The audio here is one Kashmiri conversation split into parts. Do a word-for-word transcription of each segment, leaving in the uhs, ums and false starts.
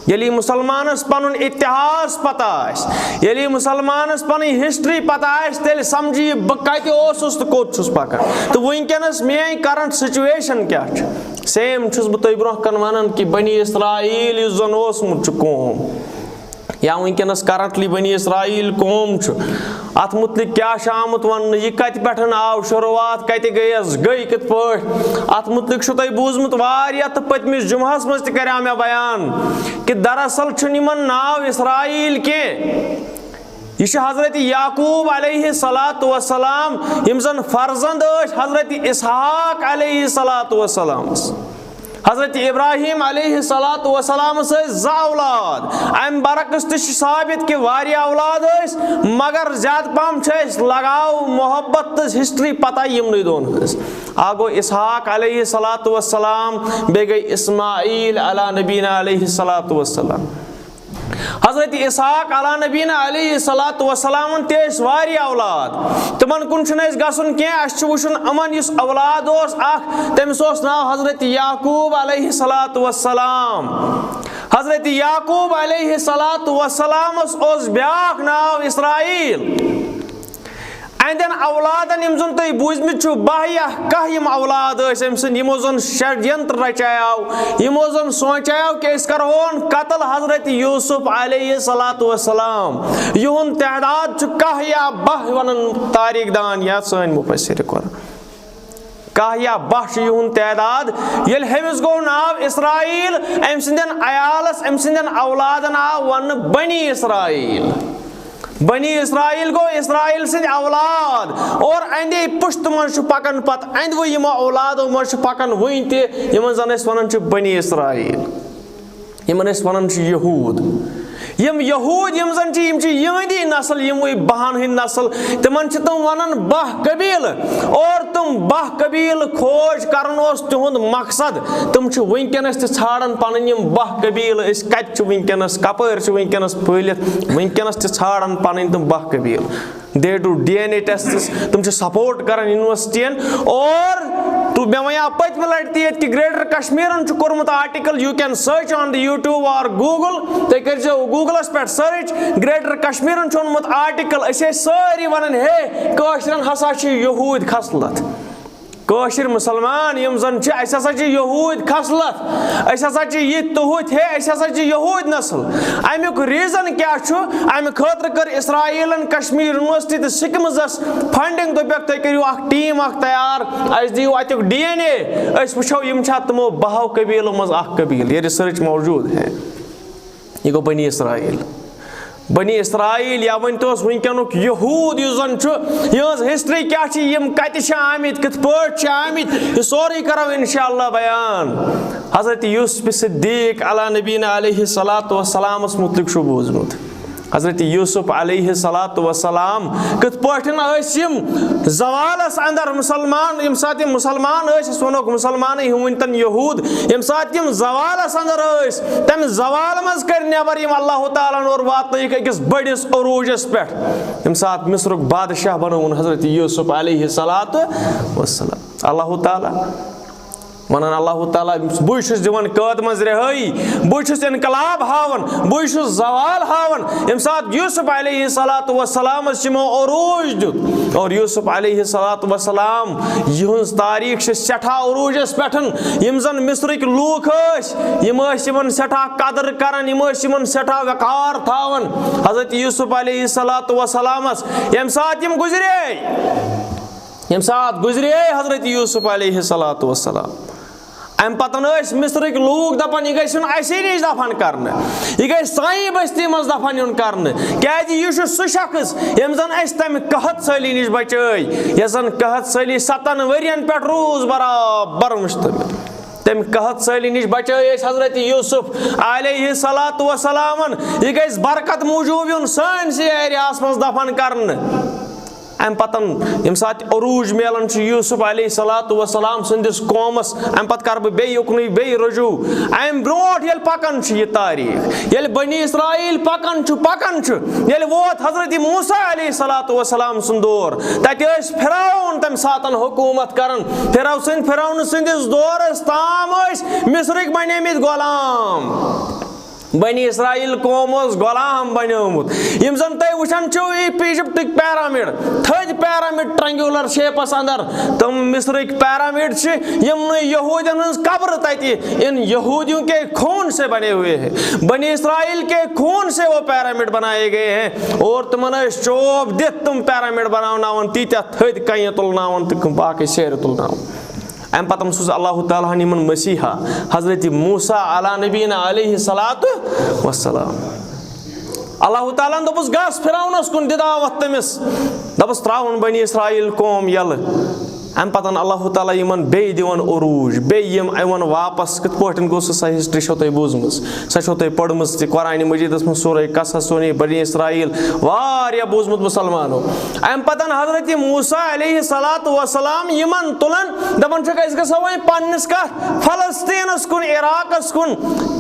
ییٚلہِ مسلمانس پنُن اتحاس پتہ آسہِ، ییٚلہِ مسلمانس پنٕنۍ ہسٹری پتہ آسہِ، تیٚلہِ سمجھِ یہِ بہٕ کتہِ اوسُس تہٕ کوٚت چھُس پکان۔ تہٕ وٕنکیٚنس میٲنۍ کرنٹ سچویشن کیٛاہ چھِ؟ سیم چھُس بہٕ تۄہہِ برونٛہہ کنہِ ونان کہِ بنی اسرائیل یُس زن اوسمُت چھُ قوم، یا وٕنکیٚنس کرنٹلی بنی اسرائیل قوم چھُ، اتھ متعلق کیٛاہ چھُ آمُت وننہٕ؟ یہِ کتہِ پٮ۪ٹھ آو شروعات؟ کتہِ گٔیس؟ گٔے کِتھ پٲٹھۍ؟ اتھ متعلق چھُو تۄہہِ بوٗزمُت واریاہ، تہٕ پٔتمِس جمعہس منٛز تہِ کریاو مےٚ بیان کہِ دراصل چھُنہٕ یِمن ناو اسرائیل کینٛہہ۔ یہِ چھُ حضرت یعقوب علیہ الصلوۃ والسلام، یِم زن فرزند ٲسۍ حضرت اسحاق علیہ الصلوۃ والسلامس۔ حضرت ابراہیم علیہ الصلوۃ والسلامس ٲسۍ زٕ اولاد۔ امہِ برعکس تہِ چھُ ثابت کہِ واریاہ اولاد ٲسۍ، مگر زیادٕ پہم چھُ اَسہِ لگاو، محبت تہٕ ہسٹری پتہ یِمنٕے دۄن ہٕنٛز۔ اکھ گوٚو اسحاق علیہ الصلوۃ والسلام، بیٚیہِ گٔے اسماعیل علی نبینا علیہ الصلوۃ والسلام۔ حضرت اسحاق علی نبینا علیہ الصلوۃ والسلامن تہِ ٲسۍ واریاہ اولاد۔ تِمن کُن چھُنہٕ اَسہِ گژھُن کینٛہہ، اَسہِ چھُ وٕچھُن یِمن یُس اولاد اوس اکھ، تٔمِس اوس ناو حضرت یعقوب علیہ الصلوۃ والسلام۔ حضرت یعقوب علیہ الصلوۃ والسلامس اوس بیٛاکھ ناو اسرائیل۔ اہندٮ۪ن اولادن یِم زن تۄہہِ بوٗزمٕتۍ چھِو، باہ یا کاہ یِم اولاد ٲسۍ أمۍ سٕنٛدۍ، یِمو زن شڈینتر رچایاو، یِمو زن سونچایاو کہِ أسۍ کرہون قتل حضرت یوسف علیہ الصلوۃ والسلام۔ یِہُنٛد تعداد چھُ کاہ یا باہ ونان تاریخ دان یا سٲنۍ مفسر قرآن۔ کاہ یا باہ چھُ یِہُنٛد تعداد۔ ییٚلہِ ہُمِس گوٚو ناو اسرائیل، أمۍ سٕنٛدٮ۪ن عیالس، أمۍ سٕنٛدٮ۪ن اولادن آو وننہٕ بنی اسرائیل۔ بنی اسرائیل گوٚو اسرائیل سٕنٛدۍ اولاد، اور اندے پُشتہٕ منٛز چھُ پکان پتہٕ، اندوٕے یِمو اولادو منٛز چھُ پکان وُنہِ تہِ، یِمن زن أسۍ ونان چھِ بنی اسرائیل، یِمن أسۍ ونان چھِ یہوٗد۔ یِم یہوٗد یِم زن چھِ، یِم چھِ یِہنٛدی نسل، یِموٕے بہن ہٕنٛدۍ نسل۔ تِمن چھِ تِم ونان باہ قبیلہٕ، اور تِم باہ قبیلہٕ کھوج کرُن اوس تِہُنٛد مقصد۔ تِم چھِ وٕنکیٚنس تہِ ژھانڈان پنٕنۍ یِم باہ قبیلہٕ، أسۍ کتہِ چھِ وٕنکیٚنس، کپٲرۍ چھِ وٕنکیٚنس پھٔہلِتھ، وٕنکیٚنس تہِ ژھانڈان پنٕنۍ تِم باہ قبیلہٕ۔ They do D N A tests، تِم چھِ سپورٹ کران یونیورسٹین۔ اور تو مےٚ وَنیو پٔتمہِ لٹہِ تہِ ییٚتہِ کہِ گریٹر کشمیرن چھُ کوٚرمُت article, you can search on the YouTube or Google، تُہۍ کٔرۍزیو گوٗگلس پٮ۪ٹھ سٔرٕچ، گریٹر کشمیرن چھُ اوٚنمُت آرٹیکل، أسۍ ٲسۍ سٲری ونان ہے کٲشرٮ۪ن ہسا چھِ یہوٗدۍ خصلت۔ کٲشِر مُسلمان یِم زَن چھِ، اَسہِ ہسا چھِ یہوٗدۍ خصلت، أسۍ ہسا چھِ یِتھۍ تُہٕتھۍ، ہے، أسۍ ہسا چھِ یہوٗدۍ نسل۔ اَمیُک ریٖزن کیٛاہ چھُ؟ اَمہِ خٲطرٕ کٔر اسرائیلن کشمیر یونیورسٹی تہٕ سکمزس فنڈنگ، دوٚپکھ، "تُہۍ کٔرِو اکھ ٹیٖم اکھ تیار، اَسہِ دِیِو اَتیُک D N A، أسۍ وٕچھو یِم چھا تِمو بہو قبیٖلو منٛز اکھ قبیٖل۔" یہِ ریسرچ موجوٗد ہے۔ یہِ گوٚو بنی اسرائیل۔ بنی اسرائیل یا ؤنۍ توس وٕنکیٚنُک یہوٗد یُس زن چھُ، یِہٕنٛز ہسٹری کیٛاہ چھِ، یِم کتہِ چھِ آمٕتۍ، کِتھ پٲٹھۍ چھِ آمٕتۍ، یہِ سورُے کرو انشاءاللہ بیان۔ حضرت یوسف صدیق علی نبینا علیہ الصلوۃ والسلامس متعلق چھُ بوٗزمُت۔ حضرت یوسف علیہ الصلوۃ والسلام کِتھ پٲٹھۍ ٲسۍ یِم زوالس اندر مُسلمان، ییٚمہِ ساتہٕ یِم مُسلمان ٲسۍ، أسۍ وَنوکھ مُسلمانٕے، ہُم ؤنۍتَن یہوٗد، ییٚمہِ ساتہٕ یِم زوالس اندر ٲسۍ، تَمہِ زوال منٛز کٔرۍ نٮ۪بر یِم اللہ تعالیٰ ہن اور واتنٲیِکھ أکِس بٔڑِس عروٗجس پٮ۪ٹھ، ییٚمہِ ساتہٕ مصرُک بادشاہ بنووُن حضرت یوسف علیہ الصلوۃ والسلام۔ اللہ تعالیٰ ونان، اللہ تعالیٰ، بٕے چھُس دِوان قٲد منٛز رِہٲیی، بٕے چھُس انقلاب ہاوان، بٕے چھُس زوال ہاوان۔ ییٚمہِ ساتہٕ یوسف علیہ الصلوۃ والسلامس یِمو عروج دیُت، اور یوسف علیہ الصلوۃ والسلام، یِہٕنٛز تاریخ چھِ سٮ۪ٹھاہ عروجس پٮ۪ٹھ۔ یِم زن مصرٕکۍ لوٗکھ ٲسۍ، یِم ٲسۍ یِمن سٮ۪ٹھاہ قدر کران، یِم ٲسۍ یِمن سٮ۪ٹھاہ وقار تھاوان۔ حضرت یوسف علیہ الصلوۃ والسلامس ییٚمہِ ساتہٕ یِم گُزرے، ییٚمہِ ساتہٕ گُزرے حضرت یوسف علیہ الصلوۃ والسلام، اَمہِ پتہٕ ٲسۍ مصرٕکۍ لوٗکھ دَپان، "یہِ گژھِ یُن اَسے نِش دفن کرنہٕ، یہِ گژھِ سانہِ بستی منٛز دفن یُن کرنہٕ، کیازِ یہِ چھُ سُہ شخص ییٚمۍ زَن اَسہِ تَمہِ قحط سٲلی نِش بچٲے، یۄس زَن قحط سٲلی ستن ؤرین پٮ۪ٹھ روٗز برابر مُشتمل۔ تَمہِ قحط سٲلی نِش بچٲے أسۍ حضرت یوسف علیہ الصلوۃ والسلامن، یہِ گژھِ برکت موٗجوٗب یُن سٲنسٕے ایریاہَس منٛز دفن کرنہٕ۔" اَمہِ پَتَن ییٚمہِ ساتہٕ عروٗج میلان چھُ یوسف علیہ الصلوۃ والسلام سٕنٛدِس قومَس، اَمہِ پَتہٕ کَرٕ بہٕ بیٚیہِ یُکنُے بیٚیہِ رجوع۔ اَمہِ برونٛٹھ ییٚلہِ پَکان چھُ یہِ تاریٖخ، ییٚلہِ بنی اسرائیل پَکان چھُ، پَکان چھُ، ییٚلہِ ووت حضرت موسیٰ علیہ الصلوۃ والسلام سُنٛد دور، تَتہِ ٲسۍ فرعون تَمہِ ساتَن حکوٗمت کَران۔ فرعون سٕنٛدِ، فرعون سٕنٛدِس دورَس تام ٲسۍ مصرٕکۍ بَنیمٕتۍ غلام۔ بنی اسرائیل قوم اوس غلام بنیومُت۔ یِم زن تُہۍ وٕچھان چھِو، یہِ ایجپٹٕکۍ پیرامڈ، تھٔدۍ پیرامڈ ٹرینگولر شیپس اندر، تِم مصرٕکۍ پیرامڈ چھِ، یِم نہٕ یہودین ہٕنٛز قبر تتہِ، ان یہودیوں کے خون سے بنے ہوئے ہیں، بنی اسرائیل کے خون سے وہ پیرامڈ بنائے گئے ہیں، اور تِمن ٲسۍ چوب دِتھ تِم پیرامڈ بناوناوان، تیٖتیٛاہ تھٔدۍ کنہِ تُلناوان تہٕ باقٕے سیرِ تُلناوان۔ امہِ پتہٕ سوٗز اللہ تعالیٰ ہن یِمن مسیحا حضرت موسیٰ علیٰ نبینا علیہ الصلوۃ والسلام۔ اللہ تعالیٰ ہن دوٚپُس، "گژھ فرعونس کُن، دِ دعوت تٔمِس، دوٚپُس، ترٛاوُن بنی اسرائیل قوم یلہٕ۔" امہِ پتہٕ اللہ تعالیٰ یِمن بیٚیہِ دِوان عروج، بیٚیہِ یِم یِوان واپس۔ کِتھ پٲٹھۍ گوٚو سُہ؟ سۄ ہسٹری چھو تۄہہِ بوٗزمٕژ، سۄ چھو تۄہہِ پٔرمٕژ تہِ قرآنِ مجیدس منٛز، سورہ قصص، سورہ بنی اسرائیل، واریاہ بوٗزمُت مسلمانو۔ امہِ پتہٕ حضرت موسیٰ علیہ الصلوۃ والسلام یِمن تُلان، دپان چھِکھ، "أسۍ گژھو وۄنۍ پننِس کتھ فلسطینس کُن، عراقس کُن،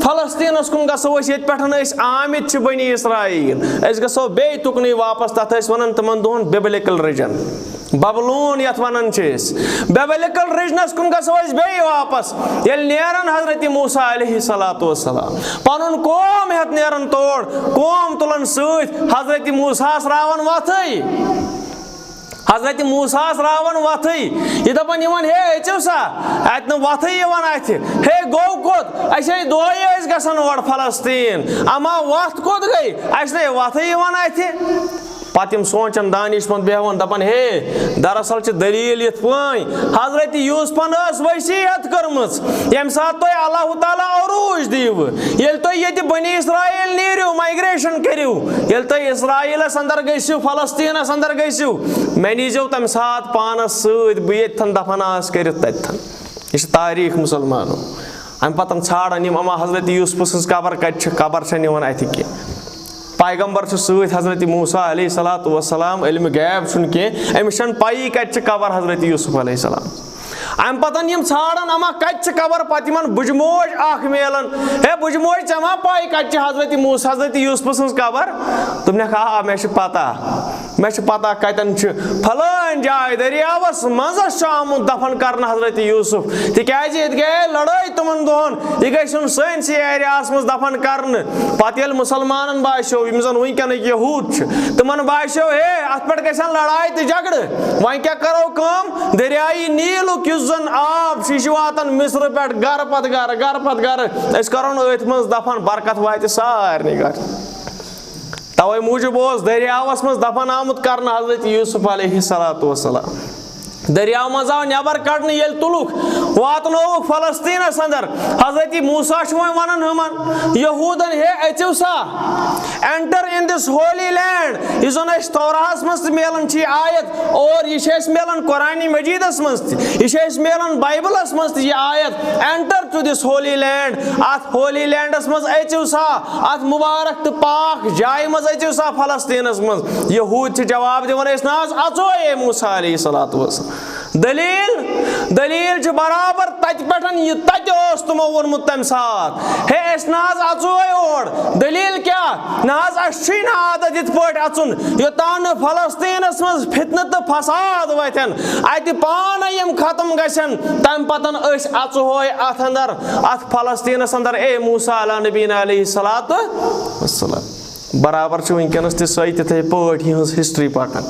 فلسطینس کُن گژھو أسۍ، ییٚتہِ پٮ۪ٹھ أسۍ آمٕتۍ چھِ بنی اسرائیل، أسۍ گژھو بیٚیہِ تُکنُے واپس۔" تتھ ٲسۍ ونان تِمن دۄہن ببلکل ریجن، ببلون یتھ ونان چھِ أسۍ۔ ببلکل ریجنس کُن گژھو أسۍ بیٚیہِ واپس۔ ییٚلہِ نیران حضرت موسیٰ علیہ الصلوۃ والسلام، پنُن قوم ہٮ۪تھ نیران تور، قوم تُلان سۭتۍ، حضرت موسیٰ ہس راوان وتھٕے۔ حضرت موسیٰ ہس راوان وتھٕے۔ یہِ دپان یِمن، "ہے، أژِو سا۔" اتہِ نہٕ وتھٕے یِوان اتھِ۔ "ہے، گوٚو کوٚت؟ أسۍ ہے دۄہے ٲسۍ گژھان اور فلسطین۔ اما وتھ کوٚت گٔے؟ اسہِ نَے وتھٕے یِوان اتھِ۔" پتہٕ یِم سونٛچان، دانشمند بیٚہوان، دپان، "ہے، دراصل چھِ دٔلیٖل یِتھ پٲٹھۍ، حضرت یوسفن ٲس وصیت کٔرمٕژ، ییٚمہِ ساتہٕ تۄہہِ اللہ تعالیٰ عروج دیٖوٕ، ییٚلہِ تُہۍ ییٚتہِ بنی اسرائیل نیٖرِو، مائگریشن کٔرِو، ییٚلہِ تُہۍ اسرائیلس اندر گٔژھِو، فلسطینس اندر گٔژھِو، مےٚ نیٖزیو تمہِ ساتہٕ پانس سۭتۍ، بہٕ ییٚتہِ تھن دفن آس کٔرِتھ تتہِ تھن۔" یہِ چھِ تاریخ مسلمانو۔ امہِ پتہٕ ژھانڈان یِم اما حضرت یوسف سٕنٛز قبر کتہِ چھِ، قبر چھنہٕ یِوان اتھِ کینٛہہ۔ پیغمبر چھُ سۭتۍ حضرت موسیٰ علیہ الصلوۃ والسلام، علم غیب چھُنہٕ کینٛہہ، أمِس چھنہٕ پَیی کتہِ چھِ قبر حضرت یوسف علیہ السلام۔ امہِ پتہٕ یِم ژھانڈان اما کتہِ چھِ قبر، پتہٕ یِمن بُجموج اکھ میلان، "ہے بُجموج، ژےٚ ما پَے کتہِ چھِ حضرت موسیٰ، حضرت یوسف سٕنٛز قبر؟" دوٚپنکھ، "آ، مےٚ چھِ پتہ۔" مےٚ چھِ پتہ کتٮ۪ن چھِ، فلٲنۍ جاے دٔریاوس منٛزس چھُ آمُت دفن کرنہٕ حضرت یوسف، تِکیازِ ییٚتہِ گٔیے لڑٲے تِمن دۄہن، یہِ گژھِ یُن سٲنسٕے ایریاہس منٛز دفن کرنہٕ۔ پتہٕ ییٚلہِ مسلمانن باسیو، یِم زن وٕنکیٚنٕکۍ یہوٗد چھِ، تِمن باسیو، ہے، اتھ پٮ۪ٹھ گژھن لڑایہِ تہٕ جھگڑٕ، وۄنۍ کیٛاہ کرو کٲم؟ دٔریایہِ نیٖلُک یُس زن آب چھُ، یہِ چھُ واتان مصرٕ پٮ۪ٹھ گرٕ پتہٕ گرٕ، گرٕ پتہٕ گرٕ، أسۍ کرون أتھۍ منٛز دفن، برکت واتہِ سارنٕے گرٕ۔ توے موٗجوٗب اوس دٔریاوس منٛز دفن آمُت کرنہٕ حضرت یوسف علیہ الصلوۃ والسلام۔ دٔریاو منٛز آو نٮ۪بر کڑنہٕ، ییٚلہِ تُلُکھ، واتنووُکھ فلسطینس اندر۔ حضرت موسیٰ چھُ وۄنۍ ونان ہُمن یہوٗدن، ہے، أژِو سا، enter in this holy land۔ یُس زن اَسہِ تورہس منٛز تہِ میلان چھِ یہِ آیت، اور یہِ چھِ اَسہِ میلان قرآنِ مجیدس منٛز تہِ، یہِ چھِ اَسہِ میلان بایبلس منٛز تہِ یہِ آیت، enter to this holy land۔ اتھ ہولی لینڈس منٛز أژِو سا، اتھ مبارک تہٕ پاک جایہِ منٛز أژِو سا، فلسطینس منٛز۔ یہوٗد چھِ جواب دِوان، "أسۍ نہ حظ اژوے اے موسیٰ علیہ الصلوۃ والسلام۔" دلیل، دلیل چھِ برابر تتہِ پٮ۪ٹھ، یہِ تتہِ اوس تِمو ووٚنمُت تمہِ ساتہٕ، "ہے، أسۍ نہ حظ اژوے اور۔" دلیل کیٛاہ؟ نہ حظ، اسہِ چھُے نہٕ عادت یِتھ پٲٹھۍ اژُن، یوٚتام نہٕ فلسطینس منٛز فتنہٕ تہٕ فساد وتھن، اتہِ پانے یِم ختم گژھن، تمہِ پتن أسۍ اژہوے اتھ اندر، اتھ فلسطینس اندر، اے موسیٰ علیٰ نبینا علیہ الصلوۃ والسلام۔ برابر چھُ وٕنکیٚنس تہِ سۄے تِتھے پٲٹھۍ یِہٕنٛز ہسٹری پکان۔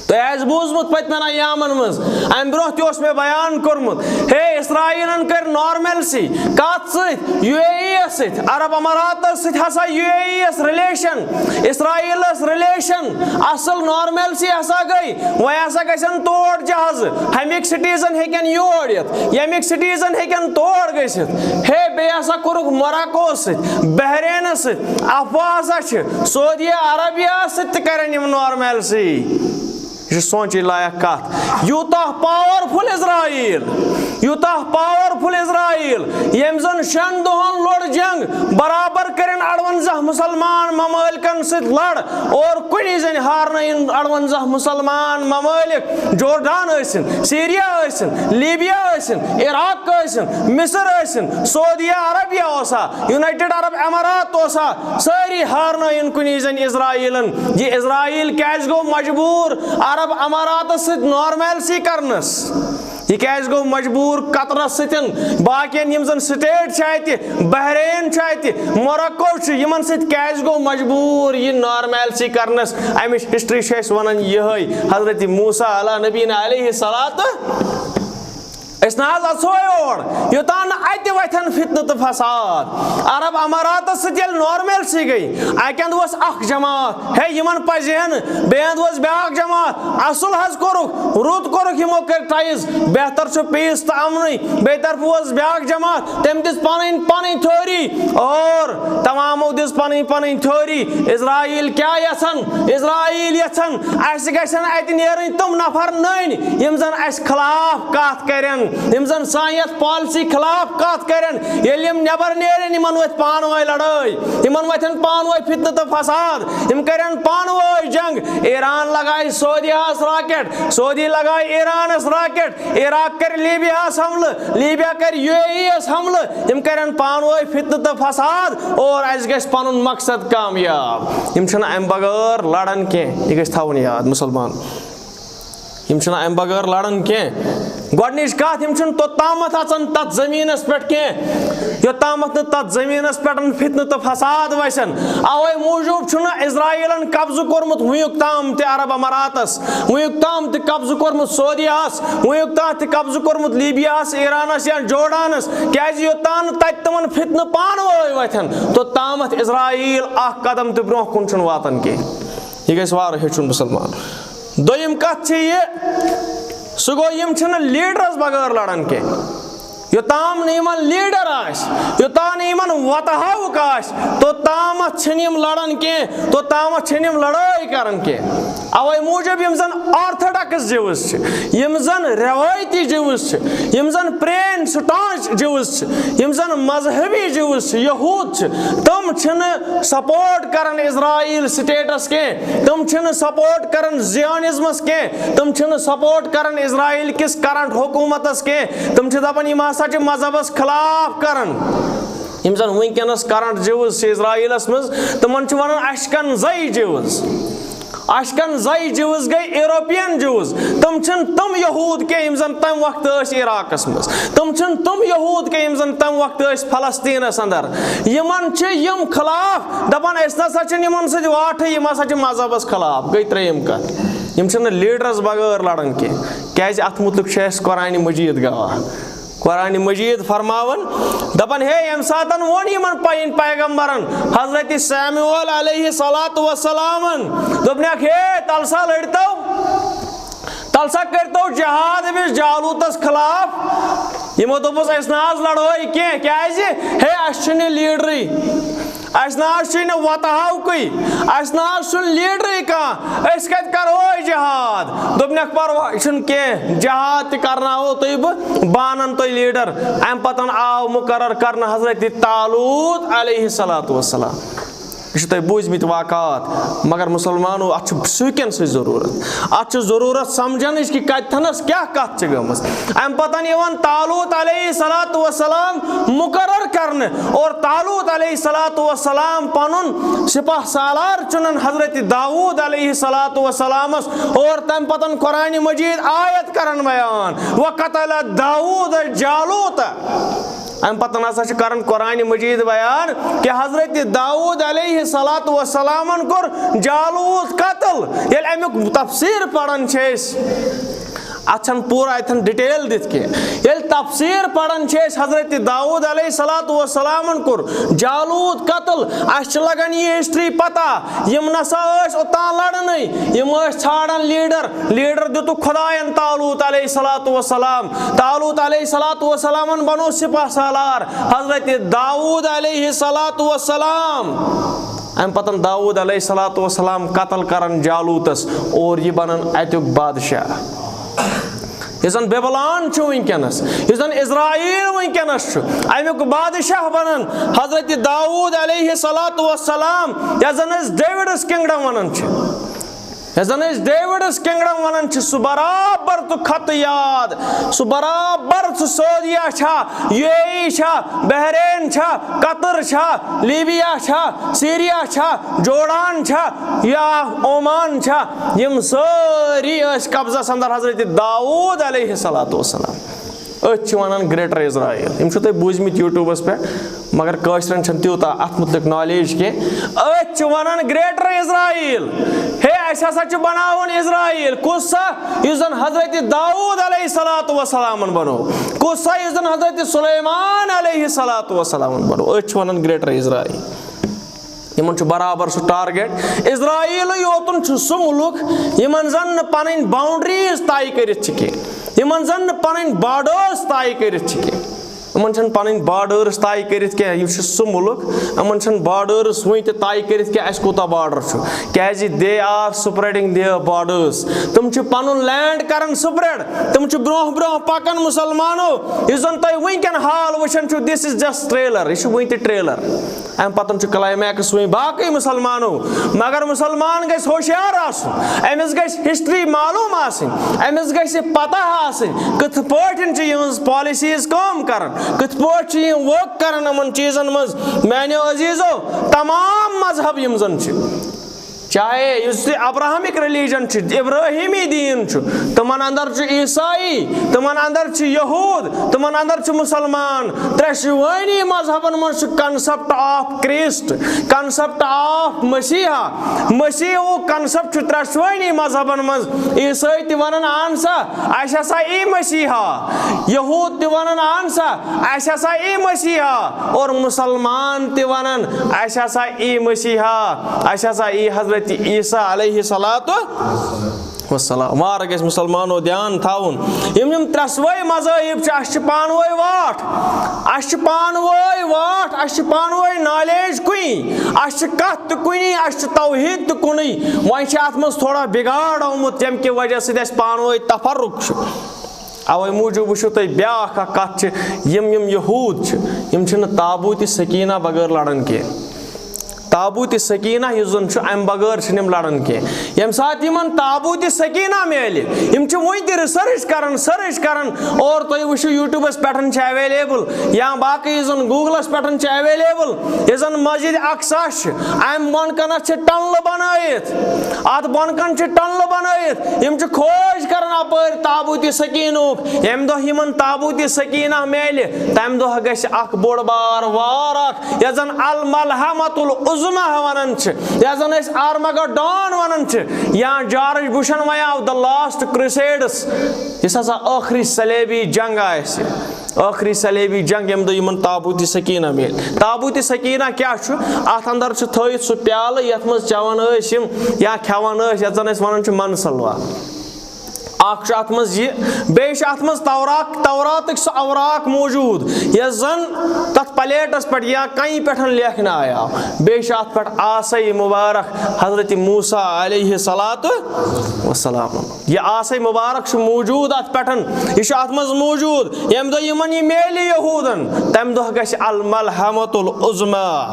تۄہہِ آسہِ بوٗزمُت پٔتمٮ۪ن ایامن منٛز، امہِ برونٛہہ تہِ اوس مےٚ بیان کوٚرمُت، ہے، اسرائیلن کٔر نارمیلسی کتھ سۭتۍ؟ یو اے ای یس سۭتۍ، عرب اماراتس سۭتۍ ہسا یو اے ای یس ریلیشن، اسرائیلس ریلیشن، اصل نارمیلسی ہسا گٔے۔ وۄنۍ ہسا گژھن تور جہازٕ، ہمِکۍ سٹیزن ہیٚکن یور یِتھ، ییٚمِکۍ سٹیزن ہیٚکن تور گٔژھِتھ۔ ہے، بیٚیہِ ہسا کوٚرُکھ موراکوس سۭتۍ، بحرینس سۭتۍ، افواہ ہسا چھِ سعودی عربیہ سۭتۍ تہِ کرن یِم نارمیلسی۔ یہِ چھُ سونچٕنۍ لایق کتھ۔ یوٗتاہ پاورفل اسرائیل، یوٗتاہ پاورفل اسرائیل، ییٚمۍ زن شٮ۪ن دۄہن لوٚڑ جنگ، برابر کٔرِن اڑونزہ مسلمان ممٲلکن سۭتۍ لڑ، اور کُنی زٔنۍ ہارنٲیِن اڑونزہ مسلمان ممٲلک۔ جوردان ٲسِن، سیریا ٲسِن، لیبیا ٲسِن، عراق ٲسِن، مصر ٲسِن، سعودیہ عربیہ اوسا، یونائیٹڈ عرب امارات اوسا، سٲری ہارنٲیِن کُنی زٔنۍ اسرائیلن۔ یہِ اسرائیل کیازِ گوٚو مجبوٗر عرب اماراتس سۭتۍ نارمیلسی کرنس؟ یہِ کیازِ گوٚو مجبوٗر قطرس سۭتۍ؟ باقین یِم زن سٹیٹ چھِ اتہِ، بحرین چھُ اتہِ، موروکو چھُ، یِمن سۭتۍ کیازِ گوٚو مجبوٗر یہِ نارمیلسی کرنس؟ امِچ ہسٹری چھِ اسہِ ونان یِہے، حضرت موسیٰ علیٰ نبینا علیہ الصلوۃ۔ أسۍ نہ حظ اژو یور، یوٚتام نہٕ اتہِ وتھن فتنہٕ تہٕ فساد۔ عرب اماراتس سۭتۍ ییٚلہِ نارمیلسی گٔے، اکہِ اندٕ اوس اکھ جماعت، ہے، یِمن پزِ ہے نہٕ، بیٚیہِ اندٕ اوس بیاکھ جماعت۔ اصل حظ کوٚرُکھ، رُت کوٚرُکھ، یِمو کٔرۍ ٹرائز، بہتر چھُ پیس تہٕ امنٕے۔ بیٚیہِ طرفہٕ اوس بیاکھ جماعت، تٔمۍ دِژ پنٕنۍ پنٕنۍ تھیوری، اور تمامو دِژ پنٕنۍ پنٕنۍ تھیوری۔ اسرائیل کیٛاہ یژھن؟ اسرائیل یژھن اسہِ گژھن اتہِ نیرٕنۍ تِم نفر نٔنۍ، یِم زن اسہِ خلاف کتھ کرن، یِم زن سانہِ یتھ پالیسی خلاف کتھ کرن۔ ییٚلہِ یِم نٮ۪بر نیرن، یِمن وتھِ پانہٕ وٲنۍ لڑٲے، یِمن وتھن پانہٕ وٲنۍ فتنہٕ تہٕ فساد، یِم کرن پانہٕ وٲنۍ جنگ۔ ایران لگایہِ سعودیہس راکٹ، سعودی لگایہِ ایرانس راکٹ، عراق کرِ لیبیاہس حملہٕ، لیبیا کرِ یو اے ای یس حملہٕ، یِم کرن پانہٕ وٲنۍ فتنہٕ تہٕ فساد، اور اسہِ گژھِ پنُن مقصد کامیاب۔ یِم چھِنہٕ امہِ بغٲر لڑان کینٛہہ، یہِ گژھِ تھاوُن یاد مسلمان۔ یِم چھِنہٕ امہِ بغٲر لڑان کینٛہہ۔ گۄڈٕنِچ کتھ، یِم چھِنہٕ توٚتامتھ اژان تتھ زٔمیٖنس پٮ۪ٹھ کینٛہہ، یوٚتامتھ نہٕ تتھ زٔمیٖنس پٮ۪ٹھ فتنہٕ تہٕ فساد وسن۔ اوے موٗجوٗب چھُنہٕ اسرائیلن قبضہٕ کوٚرمُت وُنیُک تام تہِ عرب اماراتس، وُنیُک تام تہِ قبضہٕ کوٚرمُت سعودیہس، وُنیُک تام تہِ قبضہٕ کوٚرمُت لیبیاہس، ایرانس یا جورڈانس، کیازِ یوٚتام نہٕ تتہِ تِمن فتنہٕ پانہٕ وٲنۍ وتھن، توٚتامتھ اسرائیل اکھ قدم تہِ برونٛہہ کُن چھُنہٕ واتان کینٛہہ۔ یہِ گژھِ وارٕ ہیٚچھُن مسلمان۔ دوٚیِم کتھ چھِ یہِ، سُہ گوٚو، یِم چھِنہٕ لیڈرس بغٲر لڑان کینٛہہ۔ یوٚتام نہٕ یِمن لیڈر آسہِ، یوٚتام نہٕ یِمن وتہٕ ہاوُک آسہِ، توٚتامتھ چھِنہٕ یِم لڑان کینٛہہ، توٚتامتھ چھِنہٕ یِم لڑٲے کران کینٛہہ۔ اوے موٗجوٗب یِم زن آرتھوڈاکس جوز چھِ، یِم زن روایتی جوز چھِ، یِم زن پرٛٲنۍ سٹانچ جوز چھِ، یِم زن مذہبی جوز چھِ، یہود چھِ، تِم چھِنہٕ سپورٹ کران اسرائیل سٹیٹس کینٛہہ، تِم چھِنہٕ سپورٹ کران زیونزمس کینٛہہ، تِم چھِنہٕ سپورٹ کران اسرائیل کِس کرنٹ حکومتس کینٛہہ۔ تِم چھِ دپان یِم ہسا چھِ مذہبس خلاف کران۔ یِم زن وٕنکیٚنس کرنٹ جوز چھِ اسرائیلس منٛز، تِمن چھِ ونان اشکن زئی جوز۔ اشکن زئی جوز گٔے یورپین جوز۔ تِم چھِنہٕ تِم یہود کینٛہہ یِم زن تمہِ وقتہٕ ٲسۍ عراقس منٛز۔ تِم چھِنہٕ تِم یہود کینٛہہ یِم زن تمہِ وقتہٕ ٲسۍ فلسطینس اندر۔ یِمن چھِ یِم خلاف، دپان أسۍ نسا چھِنہٕ یِمن سۭتۍ واٹھٕے، یِم ہسا چھِ مذہبس خلاف۔ گٔے ترٛیٚیِم کتھ، یِم چھِنہٕ لیڈرس بغٲر لڑان کینٛہہ، کیازِ اتھ متعلق چھُ اسہِ قرآن مجید گواہ۔ قرآن مجید فرماوان، دپان، ہے، ییٚمہِ ساتن ووٚن یِمن پنٕنۍ پیغمبرن، حضرت سیموئیل علیہ الصلوۃ والسلامن، دوٚپنکھ، ہے، تلہٕ سا لٔڑتو، تلہٕ سا کٔرتو جہاد أمِس جالوتس خلاف۔ یِمو دوٚپُس، أسۍ نہ حظ لڑوے کینٛہہ، کیازِ؟ ہے، اسہِ چھُنہٕ لیڈرٕے۔ اسہِ نہ حظ چھُے نہٕ وتہٕ ہاوکُے، اسہِ نہ حظ چھُنہٕ لیڈرٕے کانٛہہ، أسۍ کتہِ کرو جہاد؟ دوٚپنکھ، پرواے چھُنہٕ کینٛہہ، جہاد تہِ کرناوو تُہۍ بہٕ، بہٕ انن تُہۍ لیڈر۔ امہِ پتن آو مقرر کرنہٕ حضرت طالوت علیہ الصلوۃ والسلام۔ یہِ چھِ تۄہہِ بوٗزمٕتۍ واقعات، مگر مسلمانو، اتھ چھُ سُہ کٮ۪ن سۭتۍ ضروٗرت، اتھ چھُ ضروٗرت سمجھنٕچ کہِ کتہِ تھنس کیٛاہ کتھ چھِ گٔمٕژ۔ امہِ پتن یِوان طالوت علیہ الصلوۃ والسلام مقرر کرنہٕ، اور طالوت علیہ الصلوۃ والسلام پنُن سپاہ سالار چُنن حضرت داوود علیہ الصلوۃ والسلامس، اور تمہِ پتن قرآن مجید آیت کران بیان، وقتل داوود جالوت۔ امہِ پتہٕ ہسا چھِ کران قرآن مجید بیان کہِ حضرت داوود علیہ الصلوۃ والسلامن کوٚر جالوت قتل۔ ییٚلہِ امیُک تفسیر پران چھِ أسۍ، اتھ چھنہٕ پوٗرٕ اتھن ڈیٹیل دِتھ کینٛہہ۔ ییٚلہِ تفسیر پران چھِ أسۍ، حضرت داوود علیہ الصلوۃ والسلامن کوٚر جالوت قتل۔ اسہِ چھِ لگان یہِ ہسٹری پتہ، یِم نسا ٲسۍ اوٚتام لڑنٕے، یِم ٲسۍ ژھانڈان لیڈر۔ لیڈر دِتُکھ خداین طالوت علیہ الصلوۃ والسلام۔ طالوت علیہ الصلوۃ والسلامن بنوو سپاہ سالار حضرت داوود علیہ الصلوۃ والسلام۔ امہِ پتن داوود علیہ الصلوۃ والسلام قتل کران جالوتس، اور یہِ بنان اتیُک بادشاہ۔ یُس زن بیبلان چھُ وٕنکیٚنس، یُس زن اسرائیل وٕنکیٚنس چھُ، امیُک بادشاہ بنان حضرت داوود علیہ الصلوۃ والسلام، یتھ زن أسۍ ڈیوڈس کنگڈم ونان چھِ۔ یَتھ زَن أسۍ ڈیوڈس کنگڈم وَنان چھِ، سُہ برابر تہٕ خطہٕ یاد، سُہ برابر، سُہ سعودیہ چھا، یو اے ای چھا، بحرین چھا، قطر چھا، لیبیا چھا، سیریا چھا، جوڑان چھا یا عمان چھا، یِم سٲری ٲسۍ قبضس اندر حضرت داؤد علیہ الصلوۃ والسلام۔ أتھۍ چھِ وَنان گریٹر اسرائیل۔ یِم چھِو تۄہہِ بوٗزمٕتۍ YouTubeس پٮ۪ٹھ، مگر کٲشرٮ۪ن چھَنہٕ تیوٗتاہ اَتھ مُتعلِق knowledge کینٛہہ۔ أتھۍ چھِ وَنان گریٹر اسرائیل۔ ہے، اَسہِ ہسا چھُ بَناوُن اسرائیل۔ کُس سا؟ یُس زَن حضرت داؤد علیہ الصلوۃ والسلامن بَنوو۔ کُس سا؟ یُس زَن حضرت سلیمان علیہ الصلوۃ والسلامن بَنوو۔ أتھۍ چھِ وَنان گریٹر اسرائیل۔ یِمن چھُ برابر سُہ target۔ اسرائیلٕے یوتُن چھُ سُہ مُلک، یِمن زن نہٕ پنٕنۍ boundaries طے کٔرِتھ چھِ کینٛہہ، یِمن زن نہٕ پنٕنۍ borders طے کٔرِتھ چھِ کینٛہہ۔ یِمن چھنہٕ پنٕنۍ borders طے کٔرِتھ کینٛہہ۔ یہِ چھُ سُہ مُلک، یِمن چھنہٕ borders وُنہِ تہِ طے کٔرِتھ کینٛہہ، اَسہِ کوٗتاہ border چھُ، کیازِ they are spreading their borders۔ تِم چھِ پنُن land کران spread، تِم چھِ برونٛہہ برونٛہہ پکان۔ مسلمانو، یُس زن تۄہہِ وٕنکیٚن حال وٕچھان چھِو، this is just trailer، یہِ چھُ وٕنہِ تہِ trailer۔ اَمہِ پَتہٕ چھُ climax وۄنۍ باقٕے مسلمانو۔ مگر مسلمان گژھِ ہوشیار آسُن، أمِس گژھِ history معلوم آسٕنۍ، أمِس گژھِ پتہ آسٕنۍ کِتھ پٲٹھۍ چھِ یِہٕنٛز policies کٲم کران، کِتھ پٲٹھۍ چھِ یِم work کران یِمن چیٖزن منٛز۔ میانیو عزیزو، تمام مذہب یِم زن چھِ، چاہے یُس تہِ Abrahamic religion چھُ، ابراہیمی دیٖن چھُ، تِمن اندر چھُ عیسائی، تِمن اندر چھُ یہود، تِمن اندر چھُ مسلمان۔ ترٛٮ۪شوٕنی مذہبن منٛز چھُ concept of Christ، concept of مسیحا۔ مسیحُک concept چھُ ترٛٮ۪شوٕنی مذہبن منٛز۔ عیسٲے تہِ ونان، اہن سا، اَسہِ ہسا ای مسیحا۔ یہود تہِ ونان، اہن سا، اَسہِ ہسا ای مسیحا۔ اور مسلمان تہِ ونان، اَسہِ ہسا ای مسیحا، اَسہِ ہسا ای حضرت عیسیٰ علیہ الصلوۃ والسلام۔ وارٕ گژھِ مسلمانو دیان تھاوُن۔ یِم یِم ترٛٮ۪سوَے مذاہب چھِ، اَسہِ چھِ پانہٕ وٲنۍ واٹھ، اَسہِ چھِ پانہٕ وٲنۍ واٹھ، اَسہِ چھِ پانہٕ وٲنۍ knowledge کُنی، اَسہِ چھِ کَتھ تہِ کُنی، اَسہِ چھِ توحیٖد تہِ کُنُے۔ وۄنۍ چھِ اَتھ منٛز تھوڑا بِگاڑ آمُت، ییٚمہِ کہِ وجہ سۭتۍ اَسہِ پانہٕ وٲنۍ تفرق چھُ۔ اوے موٗجوٗب وٕچھِو تُہۍ بیٛاکھ اکھ کتھ چھِ، یِم یِم یہوٗد چھِ، یِم چھِنہٕ تابوٗتِ سکیٖنہ بغٲر لڑان کینٛہہ۔ تابوٗتِ سکیٖنہ یُس زن چھُ، امہِ بغٲر چھِنہٕ یِم لڑان کینٛہہ۔ ییٚمہِ ساتہٕ یِمن تابوٗتِ سکیٖنہ میلہِ، یِم چھِ وُنہِ تہِ research کران، search کران، اور تُہۍ وٕچھِو YouTubeس پٮ۪ٹھ چھِ available یا باقٕے یُس زن Googleس پٮ۪ٹھ چھِ available، یُس زن مسجد اقصی چھِ، امہِ بۄن کنتھ چھِ tunnel بنٲیِتھ۔ اتھ بۄن کن چھِ tunnel بنٲیِتھ۔ یِم چھِ کھوج کران اپٲرۍ تابوٗتِ سکیٖنُک۔ ییٚمہِ دۄہ یِمن تابوٗتِ سکیٖنہ میلہِ، تمہِ دۄہ گژھِ اکھ بوٚڑ بار وار اکھ، یتھ زن الملحمۃ العظمیٰ ونان چھِ، یتھ زن أسۍ آرمگڈون ونان چھِ، یا جارج بُشن ونیاو the last crusades، یُس ہسا ٲخری صلیبی جنگ آسہِ۔ ٲخری صلیبی جنگ، ییٚمہِ دۄہ یِمن تابوٗتِ سکیٖنہ میلہِ۔ تابوٗتِ سکیٖنہ کیٛاہ چھُ؟ اَتھ اندر چھُ تھٲیِتھ سُہ پیالہٕ، یَتھ منٛز چٮ۪وان ٲسۍ یِم یا کھٮ۪وان ٲسۍ، یَتھ زَن أسۍ وَنان چھِ منسلوا۔ اَکھ چھُ اَتھ منٛز یہِ، بیٚیہِ چھُ اَتھ منٛز تورات، توراتٕکۍ سُہ اوراق موٗجوٗد، یَس زَن تَتھ پلیٹَس پٮ۪ٹھ یا کَنہِ پٮ۪ٹھ لیکھنہٕ آیاو۔ بیٚیہِ چھُ اَتھ پٮ۪ٹھ آسے مُبارک حضرت موسیٰ علیہ الصلوۃ والسلام۔ یہِ آسے مُبارک چھُ موٗجوٗد اَتھ پٮ۪ٹھ، یہِ چھُ اَتھ منٛز موٗجوٗد۔ ییٚمہِ دۄہ یِمن یہِ میلہِ یہوٗدن، تَمہِ دۄہ گژھِ الملحمۃ العظمیٰ۔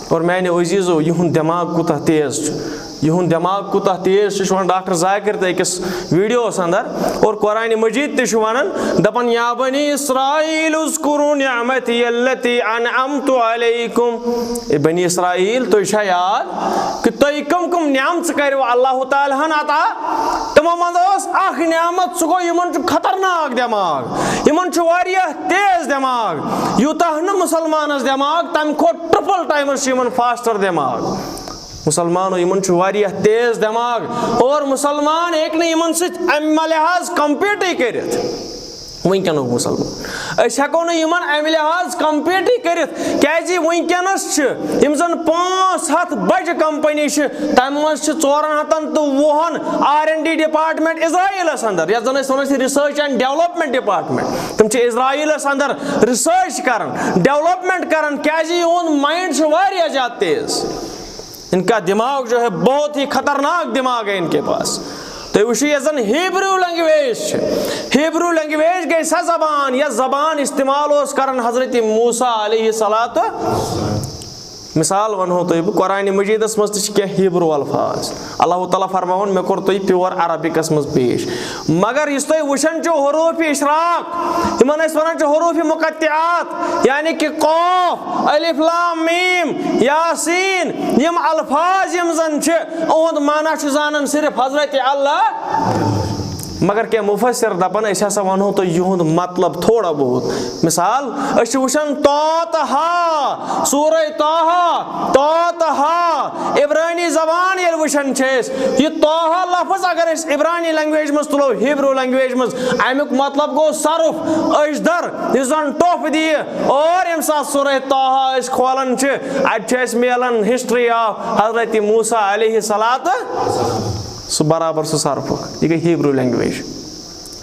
اور میانہِ عزیزو، یِہُنٛد دٮ۪ماغ کوٗتاہ تیز چھُ، یِہُنٛد دٮ۪ماغ کوٗتاہ تیز چھُ، یہِ چھُ وَنان ڈاکٹر ذاکر تہِ أکِس ویڈیوَس اندر، اور قرآنِ مجیٖد تہِ چھُ وَنان، دَپان، یا بنی اسرائیل اذکروا نعمتی التی انعمت علیکم۔ اے بنی اسرائیل، تُہۍ چھا یاد کہِ تۄہہِ کم کم نعمژٕ کَرِو اللہ تعالیٰ ہن عطا؟ تِمو منٛز ٲس اکھ نعمت، سُہ گوٚو یِمن چھُ خطرناک دٮ۪ماغ، یِمن چھُ واریاہ تیز دٮ۪ماغ، یوٗتاہ نہٕ مُسلمانس دٮ۪ماغ، تَمہِ کھۄتہٕ triple times چھُ یِمن faster دٮ۪ماغ۔ مُسلمانو، یِمن چھُ واریاہ تیز دٮ۪ماغ، اور مُسلمان ہیٚکہِ نہٕ یِمن سۭتۍ اَمہِ لحاظ compete کٔرِتھ۔ وٕنکیٚنُک مُسلمان۔ أسۍ ہٮ۪کو نہٕ یِمن اَمہِ لحاظ compete کٔرِتھ، کیازِ وٕنکیٚنس چھِ یِم زن پانٛژھ ہتھ بجہِ company چھِ، تَمہِ منٛز چھِ ژورن ہتن تہٕ وُہن R and D department اسرائیلس اندر، یتھ زن أسۍ ونان چھِ research and development department۔ تِم چھِ اسرائیلس اندر research کران، development کران، کیازِ یِہُنٛد mind چھُ واریاہ زیادٕ تیز۔ ان کا دماغ جو ہے، بہت ہی خطرناک دماغ ہے ان کے پاس۔ تُہۍ وٕچھِو، یۄس زن Hebrew language چھِ، Hebrew language گٔے سۄ زبان، یۄس زبان استعمال اوس کران حضرت موسیٰ علیہ الصلوۃ۔ مثال وَنہو تۄہہِ بہٕ، قرآنِ مجیٖدَس منٛز تہِ چھِ کینٛہہ ہیبرو الفاظ۔ اللہ تعالیٰ فرماوان، مےٚ کوٚر تۄہہِ پیور عربِکَس منٛز پیش، مگر یُس تۄہہِ وٕچھان چھُو حروفِ اشراق، یِمَن أسۍ وَنان چھِ حروفِ مقطعات، یعنی کہ قاف، الف لام میم، یاسین، یِم الفاظ یِم زَن چھِ، اُہُنٛد معنی چھُ زانان صرف حضرت اللہ۔ مگر کینٛہہ مُفَسِر دَپان، أسۍ ہسا وَنہو تۄہہِ یِہُنٛد مطلب تھوڑا بہت۔ مثال، أسۍ چھِ وٕچھان طا طہ، سورہ طہ، طا طہ، عبرانی زبان ییٚلہِ وٕچھان چھِ أسۍ، یہِ طہ لفظ اگر أسۍ عبرانی language منٛز تُلو، ہیبرو language منٛز، اَمیُک مطلب گوٚو صرف، أجدر، یُس زَن ٹۄپھ دِیہِ۔ اور ییٚمہِ ساتہٕ سورہ طہ أسۍ کھولان چھِ، اَتہِ چھِ اَسہِ میلان history of حضرت موسیٰ علیہ الصلوۃ، سُہ برابر سُہ صرفُک۔ یہِ گٔے ہیبرو language،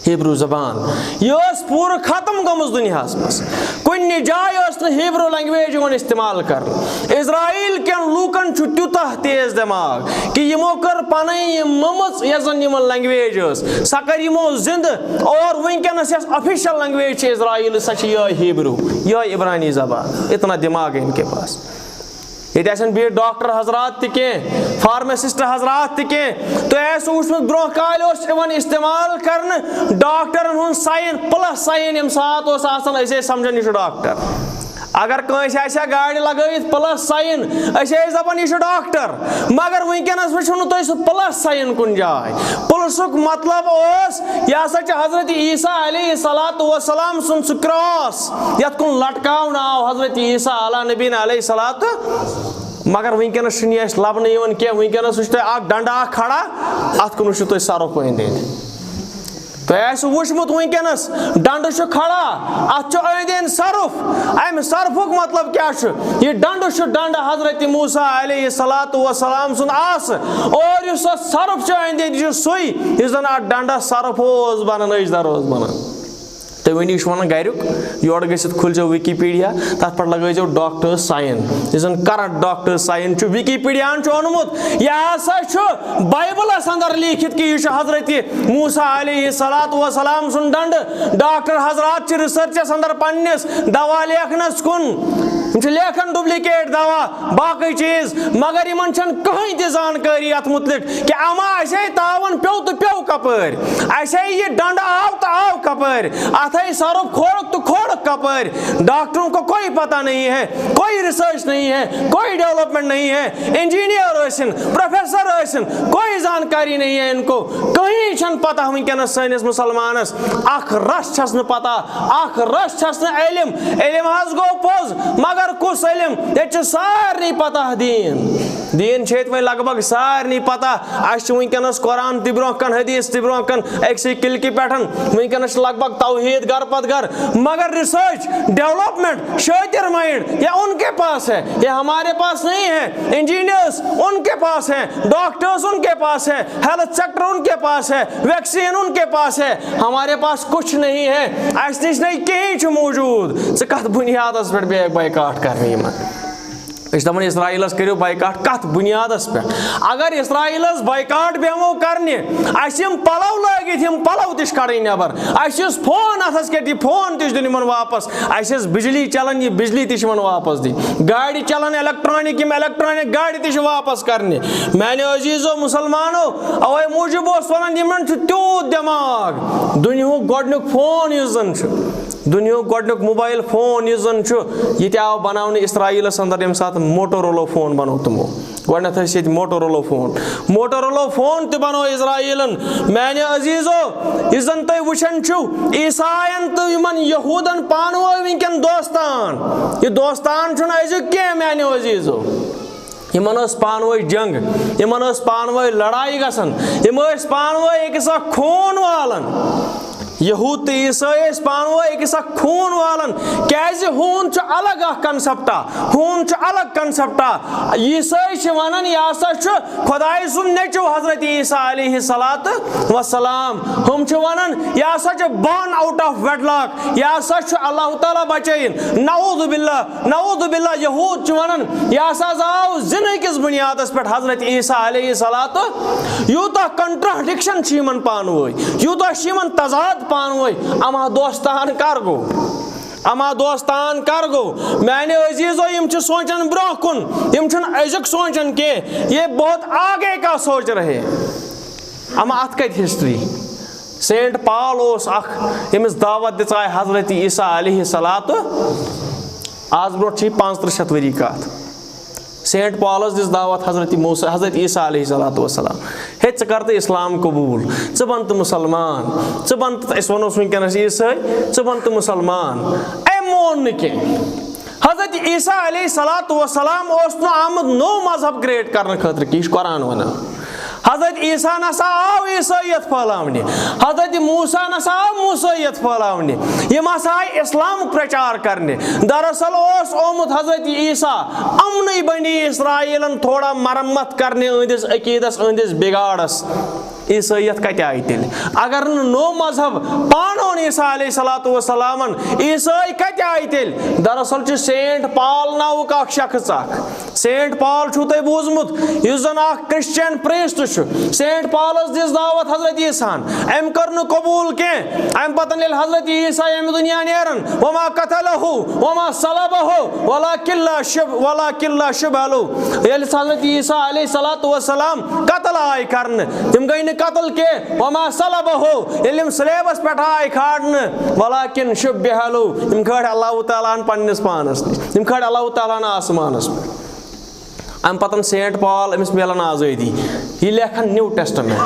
ہیبرو زبان۔ یہِ ٲس پوٗرٕ ختم گٔمٕژ دُنیاہَس منٛز۔ کُنہِ جایہِ ٲس نہٕ ہیبرو language یِوان استعمال کرنہٕ۔ اسرائیل کٮ۪ن لوٗکَن چھُ تیوٗتاہ تیز دٮ۪ماغ کہ یِمو کٔر پَنٕنۍ یہِ مٔمٕژ، یۄس زَن یِمَن language ٲس، سۄ کٔر یِمو زِندٕ۔ اور وٕنکیٚنَس یۄس official language چھِ اسرائیل، سۄ چھِ یِہوٚے ہیبرو، یِہوٚے عبرانی زبان۔ اتنا دماغ ہے ان کے پاس۔ ییٚتہِ آسن بِہِتھ ڈاکٹر حضرات تہِ کینٛہہ، فارماسسٹ حضرات تہِ کینٛہہ۔ تۄہہِ آسِوٕ وٕچھمُت، برونٛہہ کالہِ اوس یِوان استعمال کرنہٕ ڈاکٹرن ہُنٛد sign، plus sign ییٚمہِ ساتہٕ اوس آسان، أسۍ ٲسۍ سمجھان یہِ چھُ ڈاکٹر۔ اگر کٲنٛسہِ آسہِ ہا گاڑِ لگٲوِتھ plus sign، أسۍ ٲسۍ دپان یہِ چھُ ڈاکٹر۔ مگر وٕنکیٚنس وٕچھِو نہٕ تُہۍ سُہ plus sign کُنہِ جایہِ۔ Plusُک مطلب اوس، یہِ ہسا چھُ حضرت عیسیٰ علیہ الصلوۃ والسلام سُنٛد سُہ cross، یتھ کُن لٹکاونہٕ آو حضرت عیسیٰ علیٰ نبینا علیہ الصلوۃ۔ مگر وٕنکیٚنس چھُنہٕ یہِ اَسہِ لبنہٕ یِوان کینٛہہ۔ وٕنکیٚنس وٕچھ تۄہہِ اکھ ڈنڈٕ اکھ کھڑا، اتھ کُن وٕچھِو تُہۍ صرف أنٛدۍ أنٛدۍ۔ تۄہہِ آسِوٕ وٕچھمُت وٕنکیٚنس ڈنڈٕ چھُ کھڑا، اتھ چھُ أنٛدۍ أنٛدۍ صرف۔ امہِ صرفُک مطلب کیٛاہ چھُ؟ یہِ ڈنڈٕ چھُ ڈنڈٕ حضرت موسیٰ علیہ الصلوۃ والسلام سُنٛد آسہٕ، اور یُس اتھ صرف چھُ أنٛدۍ أنٛدۍ، یہِ چھُ سُے یُس زن اتھ ڈنڈس صرف اوس بنان، أجدر اوس بنان۔ تُہۍ ؤنِو، یہِ چھُ وَنان گَریُک، یورٕ گٔژھِتھ کھُلزیو Wikipedia، تَتھ پٮ۪ٹھ لَگٲیزیو ڈاکٹٲرٕس sign۔ یُس زَن current ڈاکٹٲرٕس sign چھُ، Wikipedia ہَن چھُ اوٚنمُت، یہِ ہسا چھُ بایبلَس اندر لیٖکھِتھ کہِ یہِ چھُ حضرت موسیٰ علیہ الصلوۃ والسلام سُنٛد ڈنڈٕ۔ ڈاکٹر حضرات چھِ researchَس اندر پنٛنِس دوا لیکھنَس کُن، یِم چھِ لیکھان duplicate دوا، باقٕے چیٖز، مگر یِمَن چھَنہٕ کٕہٕنۍ تہِ زانکٲری اَتھ مُتعلِق۔ کہ اما اسے تاون پیو تہٕ پیو کپٲرۍ، اسے یہِ ڈنڈٕ آو تہٕ آو کپٲرۍ، اتھے صرف کھوڑک تہٕ کھوڑک کپٲرۍ۔ ڈاکٹروں کو کوئی پتہ نہیں ہے، کوئی research نہیں ہے، کوئی development نہیں ہے، engineer ٲسِن، professor ٲسِن، کوئی زانکاری نہیں ہے ان کو۔ کٕہٕنۍ چھَنہٕ پتہ وٕنکیٚنس سٲنِس مُسلمانس، اکھ رژھ چھَس نہٕ پتہ، اکھ رژھ چھَس نہٕ علم۔ علم حظ گوٚو پوٚز، مگر کُس علم؟ ییٚتہِ چھُ سارنٕے پتہ دیٖن۔ دیٖن چھِ ییٚتہِ وۄنۍ لگ بگ سارنٕے پتہ۔ اَسہِ چھُ وٕنکیٚنَس قرآن تہِ برونٛہہ کَن، حدیٖث تہِ برونٛہہ کَن، أکسٕے کِلکہِ پٮ۪ٹھ۔ وٕنکیٚنَس چھِ لگ بگ توحیٖد گَرٕ پتہٕ گَرٕ۔ مگر research، development، شٲطِر mind، یہ ان کے پاس ہے، یہ ہمارے پاس نہیں ہے۔ Engineers ان کے پاس ہیں، doctors ان کے پاس ہیں، health sector ان کے پاس ہے، vaccine ان کے پاس ہے، ہمارے پاس کچھ نہیں ہے۔ اَسہِ نِش نَے کِہیٖنۍ چھُ موجود۔ ژٕ کَتھ بُنیادَس پٮ۪ٹھ بیٚہَکھ boycott کرنہِ یِمَن؟ أسۍ چھِ دَپان، اسرائیلَس کٔرِو boycott۔ کَتھ بُنیادَس پٮ۪ٹھ؟ اگر اسرائیلَس boycott بیٚہمو کَرنہِ، اَسہِ یِم پَلَو لٲگِتھ، یِم پَلَو تہِ چھِ کَڑٕنۍ نٮ۪بَر۔ اَسہِ یُس فون اَتھَس کٮ۪تھ، یہِ فون تہِ چھُ دیُن یِمَن واپَس۔ اَسہِ ٲس بجلی چَلان، یہِ بجلی تہِ چھِ یِمَن واپَس دِنۍ۔ گاڑِ چَلان electronic، یِم electronic گاڑِ تہِ چھِ واپَس کَرنہِ۔ میٛانیو عزیٖزو مُسلمانو، اَوَے موٗجوٗب اوس وَنان، یِمَن چھُ تیوٗت دٮ۪ماغ۔ دُنیاہُک گۄڈٕنیُک فون یُس زَن چھُ، دُنیاہُک گۄڈٕنیُک موبایِل فون یُس زَن چھُ، یہِ تہِ آو بَناونہٕ اسرائیلَس اَندَر، ییٚمہِ ساتہٕ موٹورولا فون بَنوو تِمو۔ گۄڈٕنٮ۪تھ ٲسۍ ییٚتہِ موٹورولا فون۔ موٹورولا فون تہِ بَنوو اسرائیلَن۔ میٛانہِ عزیٖزو، یُس زَن تُہۍ وٕچھان چھِو، عیسایَن تہٕ یِمَن یہوٗدَن پانہٕ ؤنۍ وٕنکٮ۪ن دوستان۔ یہِ دوستان چھُنہٕ أزیُک کینٛہہ، میٛانیو عزیٖزو۔ یِمَن ٲس پانہٕ ؤنۍ جنگ، یِمَن ٲس پانہٕ ؤنۍ لڑایہِ گژھان، یِم ٲسۍ پانہٕ ؤنۍ أکِس اکھ خوٗن والان۔ یہوٗد تہٕ عیسٲے ٲسۍ پانہٕ ؤنۍ أکِس اکھ خوٗن والان۔ کیازِ؟ ہوٗن چھُ الگ اکھ concept، ہوٗن چھُ الگ concept۔ عیسٲے چھِ ونان، یہِ ہسا چھُ خۄدایہِ سُنٛد نیٚچو حضرت عیسیٰ علیہ الصلوۃ والسلام۔ ہُم چھِ ونان، یہِ ہسا چھُ born out of wedlock، یہِ ہسا چھُ اللہ تعالیٰ بچٲیِن۔ نعوذ باللہ، نعوذ باللہ، یہوٗد چھِ ونان، یہِ ہسا آو زِنہٕ کِس بُنیادس پٮ۪ٹھ حضرت عیسیٰ علیہ الصلوۃ۔ یوٗتاہ contradiction چھِ یِمن پانہٕ ؤنۍ، یوٗتاہ چھِ یِمن تضاد پانہٕ ؤنۍ، اما دوستان کر گوٚو؟ اما دوستان کر گو، میانہِ عزیزو، یِم چھِ سونچان برونٛہہ کُن، یِم چھِنہٕ أزیُک سونچان کینٛہہ۔ یہ بہت آگے کا سوچ رہے۔ اما اتھ کتہِ ہسٹری؟ سینٹ پال اوس اکھ، ییٚمِس دعوت دِژاے حضرت عیسیٰ علیہ الصلوۃ۔ آز برونٛٹھ چھِ یہِ پانٛژترٕٛہ شیٚتھ ؤری کتھ۔ سینٹ پالس دِژ دعوت حضرت موسیٰ، حضرت عیسیٰ علیہ الصلوۃ والسلام، ہے، ژٕ کر تہٕ اسلام قبول، ژٕ بن تہٕ مسلمان، ژٕ بن تہٕ، أسۍ ونوس وٕنکیٚنس عیسٲے، ژٕ بن تہٕ مسلمان۔ أمۍ مون نہٕ کینٛہہ۔ حضرت عیسیٰ علیہ الصلوۃ والسلام اوس نہٕ آمُت نوٚو مذہب create کرنہٕ خٲطرٕ کینٛہہ، یہِ چھُ قرآن ونان۔ حضرت عیسیٰ نسا آو عیسٲیت پھٲلاونہِ، حضرت موسیٰ نسا آو موسیٰیت پھٲلاونہِ، یِم ہسا آے اسلام پرچار کرنہِ۔ دراصل اوس آمُت حضرت عیسیٰ امنٕے بنی اسرائیلن تھوڑا مرمت کرنہِ، أہنٛدِس عقیدس، أہنٛدِس بگاڑس۔ عیسٲیت کتہِ آیہِ تیٚلہِ؟ اگر نہٕ نوٚو مذہب پانہٕ اوٚن عیسیٰ علیہ الصلوۃ والسلامن، عیسٲے کتہِ آیہِ تیٚلہِ؟ دراصل چھُ سینٹ پال ناوُک اکھ شخص اکھ۔ سینٹ پال چھُو تۄہہِ بوٗزمُت، یُس زن اکھ کرسچن پریسٹ چھُ۔ سینٹ پالس دِژ دعوت حضرت عیسیٰ ہن، أمۍ کٔر نہٕ قبول کینٛہہ۔ امہِ پتن ییٚلہِ حضرت عیسیٰ ییٚمہِ دُنیا نیرن، وما قتلہ وما صلبہ ولکن لا شب-، ولکن لا شبہ لہ۔ ییٚلہِ حضرت عیسیٰ علیہ الصلوۃ والسلام قتل آے کرنہٕ، تِم گٔے نہٕ قتل کینٛہہ۔ وما صلبہ، ییٚلہِ یِم سلیبس پٮ۪ٹھ آے کھارنہٕ، ولکن شبہ لہ، یِم کھٲڑۍ اللہ تعالیٰ ہن پننِس پانس نِش، یِم کھٲڑۍ اللہ تعالیٰ ہن آسمانس پٮ۪ٹھ۔ امہِ پتن سینٹ پال، أمِس میلان آزٲدی، یہِ لیکھان نیو ٹیسٹمنٹ۔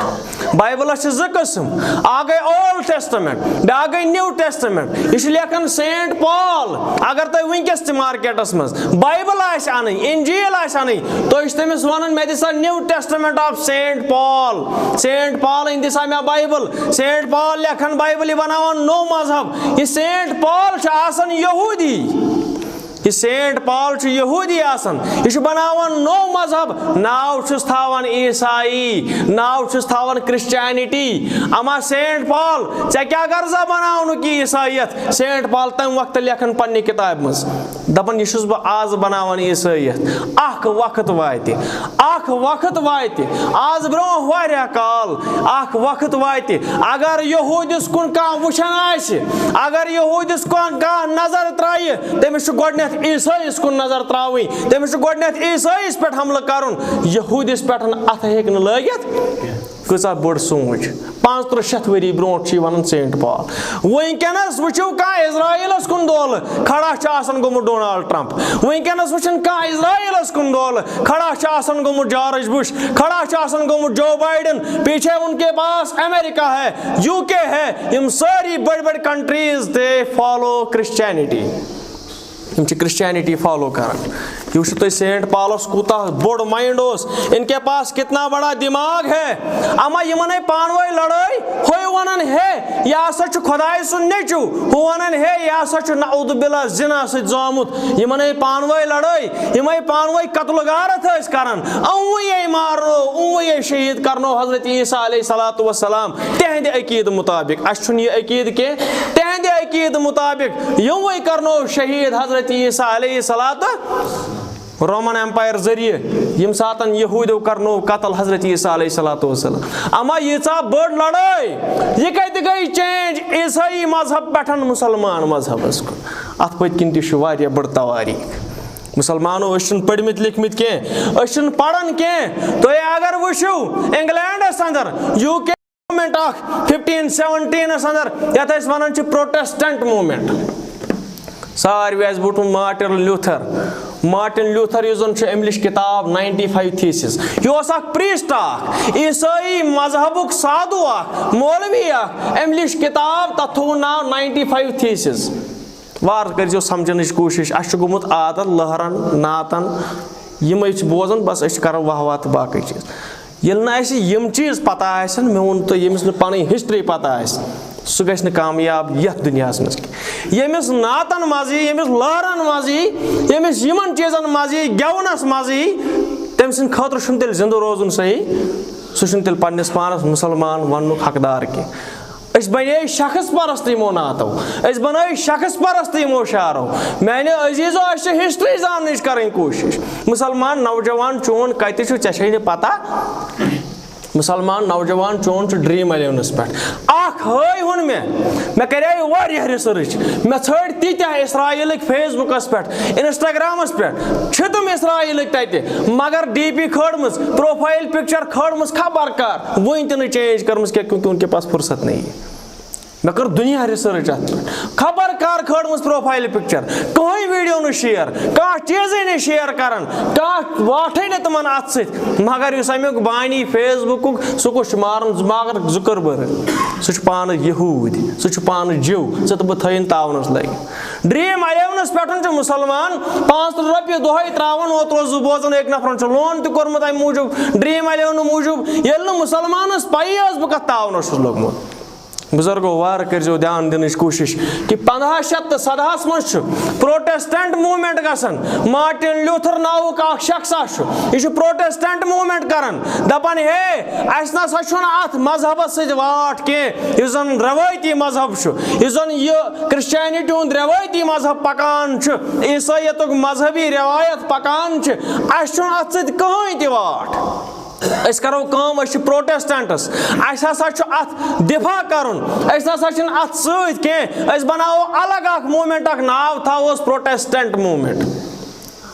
بایبلس چھِ زٕ قٕسم، اکھ گٔے اولڈ ٹیسٹمنٹ، بیاکھ گٔے نیو ٹیسٹمنٹ۔ یہِ چھُ لیکھان سینٹ پال۔ اگر تۄہہِ وٕنکیٚس تہِ مارکیٹس منٛز بایبل آسہِ انٕنۍ، انجیل آسہِ انٕنۍ، تُہۍ چھِو تٔمِس ونان، مےٚ دِ سا New Testament of Saint Paul, Saint پالٕنۍ دِ سا مےٚ بایبل۔ سینٹ پال لیکھان بایبل، یہِ بناوان نوٚو مذہب۔ یہِ سینٹ پال چھُ آسان یہودی۔ یہِ سینٹ پال چھُ یہودی آسان، یہِ چھُ بناوان نوٚو مذہب، ناو چھُس تھاوان عیسائی، ناو چھُس تھاوان کرسچینٹی۔ اما سینٹ پال، ژےٚ کیٛاہ غرضا بناونُک یہِ عیسائیت؟ سینٹ پال تمہِ وقتہٕ لیکھان پننہِ کتابہِ منٛز، دپان، یہِ چھُس بہٕ آز بناوان عیسائیت۔ اکھ وقت واتہِ، اکھ وقت واتہِ، آز برونٛہہ واریاہ کال، اکھ وقت واتہِ، اگر یہودِس کُن کانٛہہ وٕچھان آسہِ، اگر یہودِس کُن کانٛہہ نظر ترایہِ، تٔمِس چھُ گۄڈٕنیتھ عیسٲیِس کُن نظر ترٛاوٕنۍ، تٔمِس چھُ گۄڈٕنیتھ عیسٲیِس پٮ۪ٹھ حملہٕ کرُن۔ یہودِس پٮ۪ٹھ اتھٕ ہیٚکہِ نہٕ لٲگِتھ۔ کۭژاہ بٔڑ سونچ! پانٛژترٕٛہ شیٚتھ ؤری برونٛٹھ چھُ یہِ ونان سینٹ پال۔ وٕنکیٚنس وٕچھِو کانٛہہ اسرائیلس کُن دولہٕ، کھڑا چھُ آسان گوٚمُت ڈونالڈ ٹرمپ۔ وٕنکیٚنس وٕچھِن کانٛہہ اسرائیلس کُن دولہٕ، کھڑا چھُ آسان گوٚمُت جارج بش، کھڑا چھُ آسان گوٚمُت جو بائیڈن۔ پیچھے ان کے پاس امریکہ ہے، یو کے ہے، یِم سٲری بٔڑۍ بٔڑۍ countries، they follow Christianity۔ یِم چھِ کرسچینٹی فالو کران۔ یہِ وٕچھِو تُہۍ سینٹ پالس کوٗتاہ بوٚڑ مایِنڈ اوس، ان کے پاس کتنا بڑا دماغ ہے۔ اما یِمن ہے پانہٕ ؤنۍ لڑٲے، ہُہ ونان ہے یہِ ہسا چھُ خدایہِ سُنٛد نیٚچو، ہُہ ونان ہے یہِ ہسا چھُ نعوذ باللہ زنا سۭتۍ زامُت۔ یِمن ہے پانہٕ ؤنۍ لڑٲے، یِم ہے پانہٕ ؤنۍ قتل و غارت ٲسۍ کران۔ اُوٕے ہے مارنو، اُوٕے ہے شہید کرنو حضرت عیسیٰ علیہ الصلوۃ والسلام تِہنٛدِ عقیدٕ مطابق۔ اسہِ چھُنہٕ یہِ عقیدٕ کینٛہہ، تِہنٛدِ عقیدٕ مطابق یِموٕے کرنو شہید حضرت عیسیٰ علیہ الصلوۃ رومن ایمپائر ذٔریعہٕ، ییٚمہِ ساتن یہوٗدیو کرنو قتل حضرت عیسیٰ علیہ الصلوۃ والسلام۔ اما ییٖژاہ بٔڑ لڑٲے، یہِ کتہِ گٔے چینج عیسٲیی مذہب پٮ۪ٹھ مسلمان مذہبس کُن؟ اتھ پٔتۍ کِنۍ تہِ چھُ واریاہ بٔڑ تواریٖخ۔ مسلمانو، أسۍ چھِنہٕ پٔرمٕتۍ لیکھمٕتۍ کینٛہہ، أسۍ چھِنہٕ پران کینٛہہ۔ تُہۍ اگر وٕچھِو، انگلینڈس اندر، یو کے موومنٹ اکھ ففٹین سیونٹینس اندر، یتھ أسۍ ونان چھِ پروٹیسٹنٹ موومنٹ۔ ساروی آسہِ بوٗٹمُت مارٹن لیوتھر۔ مارٹن لیوتھر، یُس زن چھُ، أمۍ لیٚچھ کِتاب ناینٹی فایو تھیسز۔ یہِ اوس اکھ پریسٹ اکھ، عیسٲیی مذہبُک سادھو اکھ، مولوی اکھ۔ أمۍ لیٚچھ کِتاب، تتھ تھوٚوُن ناو ناینٹی فایو تھیسز۔ وارٕ کٔرۍزیو سمجھنٕچ کوٗشِش۔ اَسہِ چھُ گوٚمُت عادت لٔہرن، نعتن، یِمَے چھِ بوزان، بس أسۍ چھِ کران واہ واہ تہٕ باقٕے چیٖز۔ ییٚلہِ نہٕ اَسہِ یِم چیٖز پتہ آسن، مےٚ ووٚن تۄہہِ، ییٚمِس نہٕ پنٕنۍ ہسٹری پتہ آسہِ، سُہ گژھِ نہٕ کامیاب یتھ دُنیاہس منٛز کینٛہہ۔ ییٚمِس نعتن منٛز یی، ییٚمِس لٔہرن منٛز یی، ییٚمِس یِمن چیٖزن منٛز یی، گٮ۪ونس منٛز یی، تٔمۍ سٕنٛدِ خٲطرٕ چھُنہٕ تیٚلہِ زِندٕ روزُن صحیح۔ سُہ چھُنہٕ تیٚلہِ پننِس پانس مُسلمان وننُک حقدار کینٛہہ۔ أسۍ بنے شخص پرست یِمو نعتو، أسۍ بنے شخص پرست یِمو شعرو۔ میانیو عزیزو، اسہِ چھِ ہسٹری زاننٕچ کرٕنۍ کوٗشش۔ مسلمان نوجوان چون کتہِ چھُ، ژےٚ چھے نہٕ پتہ؟ مُسلمان نوجوان چون چھُ ڈرٛیٖم الیونَس پٮ۪ٹھ۔ اَکھ ہٲے ووٚن مےٚ، مےٚ کَرے واریاہ ریسرچ، مےٚ ژھٲنٛڈۍ تیٖتیٛاہ اسرائیلٕکۍ فیس بُکَس پٮ۪ٹھ، انسٹاگرامَس پٮ۪ٹھ، چھِ تِم اسرائیلٕکۍ تَتہِ، مگر ڈی پی کھٲڑمٕژ، پروفائل پکچر کھٲڑمٕژ، خبر کر، وٕنۍ تہِ نہٕ چینج کٔرمٕژ کینٛہہ، کیونکہ ان کے پاس فرصت نہیں ہے۔ مےٚ کٔر دُنیا ریسرچ اَتھ پٮ۪ٹھ۔ خبر کر کھٲڑمٕژ پروفائل پکچر، کٕہٕنۍ ویڈیو نہٕ شیئر، کانٛہہ چیٖزٕے نہٕ شیئر کران، کانٛہہ واٹھٕے نہٕ تِمن اَتھٕ سۭتۍ۔ مگر یُس اَمیُک بانی فیس بُکُک، سُہ کُس چھُ؟ مارن، مارک زُکربرگ۔ سُہ چھُ پانہٕ یہوٗدۍ، سُہ چھُ پانہٕ جِو، ژٕ تہٕ بہٕ تھٲیِن تاونس لگہِ۔ ڈرٛیٖم الیونس پٮ۪ٹھ چھُ مُسلمان پانٛژھ ہتھ رۄپیہِ دۄہے تراوان۔ اوترٕ اوسُس بہٕ بوزان، أکۍ نفرن چھُ لون تہِ کوٚرمُت اَمہِ موٗجوٗب، ڈرٛیٖم الیونہٕ موٗجوٗب، ییٚلہِ نہٕ مُسلمانس پَیی ٲس بہٕ کتھ تاونس چھُس لوٚگمُت۔ بزرگو، وارٕ کٔرۍزیو دھیان دِنٕچ کوٗشِش کہِ پنٛداہ شیٚتھ تہٕ سدہَس منٛز چھُ پروٹیسٹنٹ موومنٹ گژھان۔ مارٹن لیوتھر ناوُک اکھ شخصا چھُ، یہِ چھُ پروٹیسٹنٹ موومنٹ کران، دپان، ہے، اسہِ نہ سا چھُنہٕ اتھ مذہبس سۭتۍ واٹھ کینٛہہ، یُس زن روٲیتی مذہب چھُ، یُس زن یہِ کرسچینٹی ہُنٛد روٲیتی مذہب پکان چھُ، عیسٲیتُک مذہبی روایت پکان چھِ، اسہِ چھُنہٕ اتھ سۭتۍ کٕہٕنۍ تہِ واٹھ۔ أسۍ کرو کٲم، أسۍ چھِ پروٹیسٹنٹس، اسہِ ہسا چھُ اتھ دفاع کرُن، أسۍ نسا چھِنہٕ اتھ سۭتۍ کینٛہہ، أسۍ بناوو الگ اکھ موومنٹ، اکھ ناو تھاووس پروٹیسٹنٹ موومنٹ۔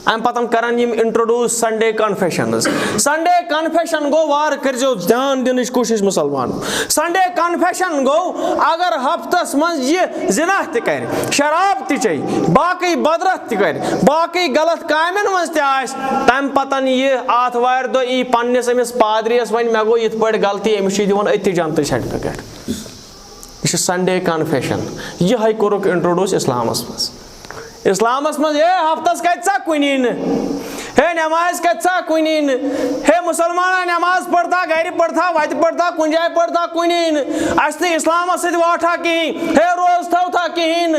امہِ پتہٕ کرن یِم introduce Sunday confessions. Sunday confession گوٚو، وارٕ کٔرۍزیو دھیان دِنٕچ کوٗشش مُسلمانو۔ سنڈے کنفیشن گوٚو، اگر ہفتس منٛز یہِ زنا تہِ کرِ، شراب تہِ چیٚیہِ، باقٕے بدرت تہِ کرِ، باقٕے غلط کامٮ۪ن منٛز تہِ آسہِ، تمہِ پتن یہِ آتھوارِ دۄہ یی پننِس أمِس پادریَس، وۄنۍ مےٚ گوٚو یِتھ پٲٹھۍ غلطی، أمِس چھُ دِوان أتھی جنتٕچ سرٹیفکیٹ۔ یہِ چھُ سنڈے کنفیشن۔ یِہوٚے کوٚرُکھ انٹروڈیوس اسلامس منٛز۔ اسلامس منٛز، ہے، ہفتس کتہِ ژا کُنی نہٕ؟ ہے، نماز کتہِ ژا کُنی نہٕ؟ ہے، مسلمانہ، نماز پرتا، گرِ پرتا، وتہِ پرتا، کُنہِ جایہِ پرتا، کُنی نہٕ۔ اسہِ نہٕ اسلامس سۭتۍ واٹھا کہین۔ ہے، روز تھاو تھا کہین۔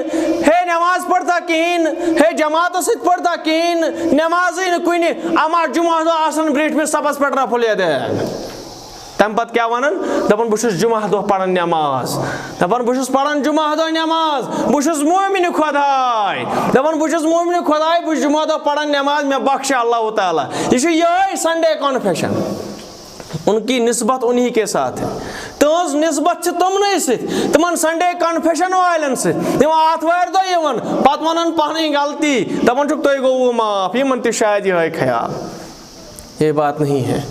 ہے، نماز پرتا کہین۔ ہے، جماعتس سۭتۍ پرتا کہین۔ نمازٕے نہٕ کُنہِ۔ اما جمعہ دۄہ آسان برٛیٹھمِس صفس پٮ۪ٹھ رفع الیدین۔ تَمہِ پَتہٕ کیٛاہ وَنان؟ دَپان، "بہٕ چھُس جُمعہ دۄہ پَران نٮ۪ماز۔" دَپان، "بہٕ چھُس پَران جُمعہ دۄہ نٮ۪ماز، بہٕ چھُس مومنہِ خۄداے۔" دَپان، "بہٕ چھُس مومنہِ خۄداے، بہٕ چھُس جُمعہ دۄہ پَران نٮ۪ماز، مےٚ بخشہِ اللہ تعالیٰ۔" یہِ چھُ یِہوٚے سنڈے کنفیشن۔ ان کی نسبت انہی کے ساتھ ہے۔ تہنٛز نسبت چھِ تِمنٕے سۭتۍ، تِمن سنڈے کنفیشن والٮ۪ن سۭتۍ۔ یِم آتھوارِ دۄہ یِوان، پتہٕ ونان پنٕنۍ غلطی، دپان چھُکھ، "تُہۍ گوٚوُ معاف۔" یِمن تہِ شاید یِہوٚے خیال۔ یہ بات نہیں ہے۔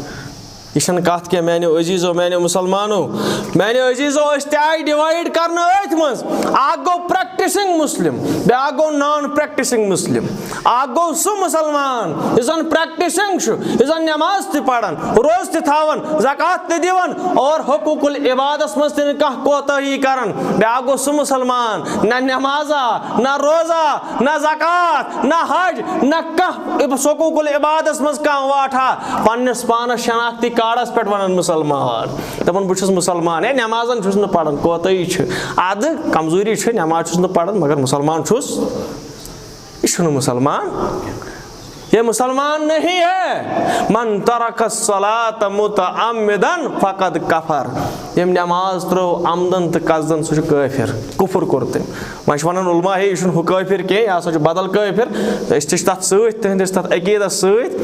یہِ چھَنہٕ کَتھ کینٛہہ، میٛانیو عزیٖزو، میٛانیو مُسلمانو، میٛانیو عزیٖزو، أسۍ تہِ آیہِ ڈِوایِڈ کرنہٕ أتھۍ منٛز۔ اَکھ گوٚو پریکٹسنگ مسلم، بیٛاکھ گوٚو نان پریکٹسنگ مسلم۔ اَکھ گوٚو سُہ مُسلمان یُس زَن پریکٹسنگ چھُ، یُس زَن نٮ۪ماز تہِ پَران، روزٕ تہِ تھاوان، زکوٰۃ تہِ دِوان اور حقوق العبادس منٛز تہِ نہٕ کانٛہہ کوتاہی کران۔ بیٛاکھ گوٚو سُہ مُسلمان، نہ نٮ۪مازا، نہ روزہ، نہ زکوٰۃ، نہ حج، نہ کانٛہہ عب-، حقوق العبادس منٛز کانٛہہ واٹھا، پننِس پانس شناختی کارڈس پٮ۪ٹھ ونان مُسلمان۔ دپان، "بہٕ چھُس مُسلمان، ہے، نٮ۪مازن چھُس نہٕ پران، کوتاہی چھِ، ادٕ کمزوری چھِ، نٮ۪ماز چھُس نہٕ پران، مگر مُسلمان چھُس۔" یہِ چھُنہٕ مُسلمان۔ یہ مسلمان نہیں ہے۔ "من ترک الصلاۃ متعمدا فقد کفر۔" ییٚمۍ نٮ۪ماز ترٲو عمدن تہٕ قصدن، سُہ چھُ کٲفِر، کُفُر کوٚر تٔمۍ۔ وۄنۍ چھِ وَنان علماء، ہے، یہِ چھُنہٕ ہُہ کٲفِر کینٛہہ، یہِ ہسا چھُ بدل کٲفِر۔ أسۍ تہِ چھِ تَتھ سۭتۍ، تِہنٛدِس تَتھ عقیٖدَس سۭتۍ،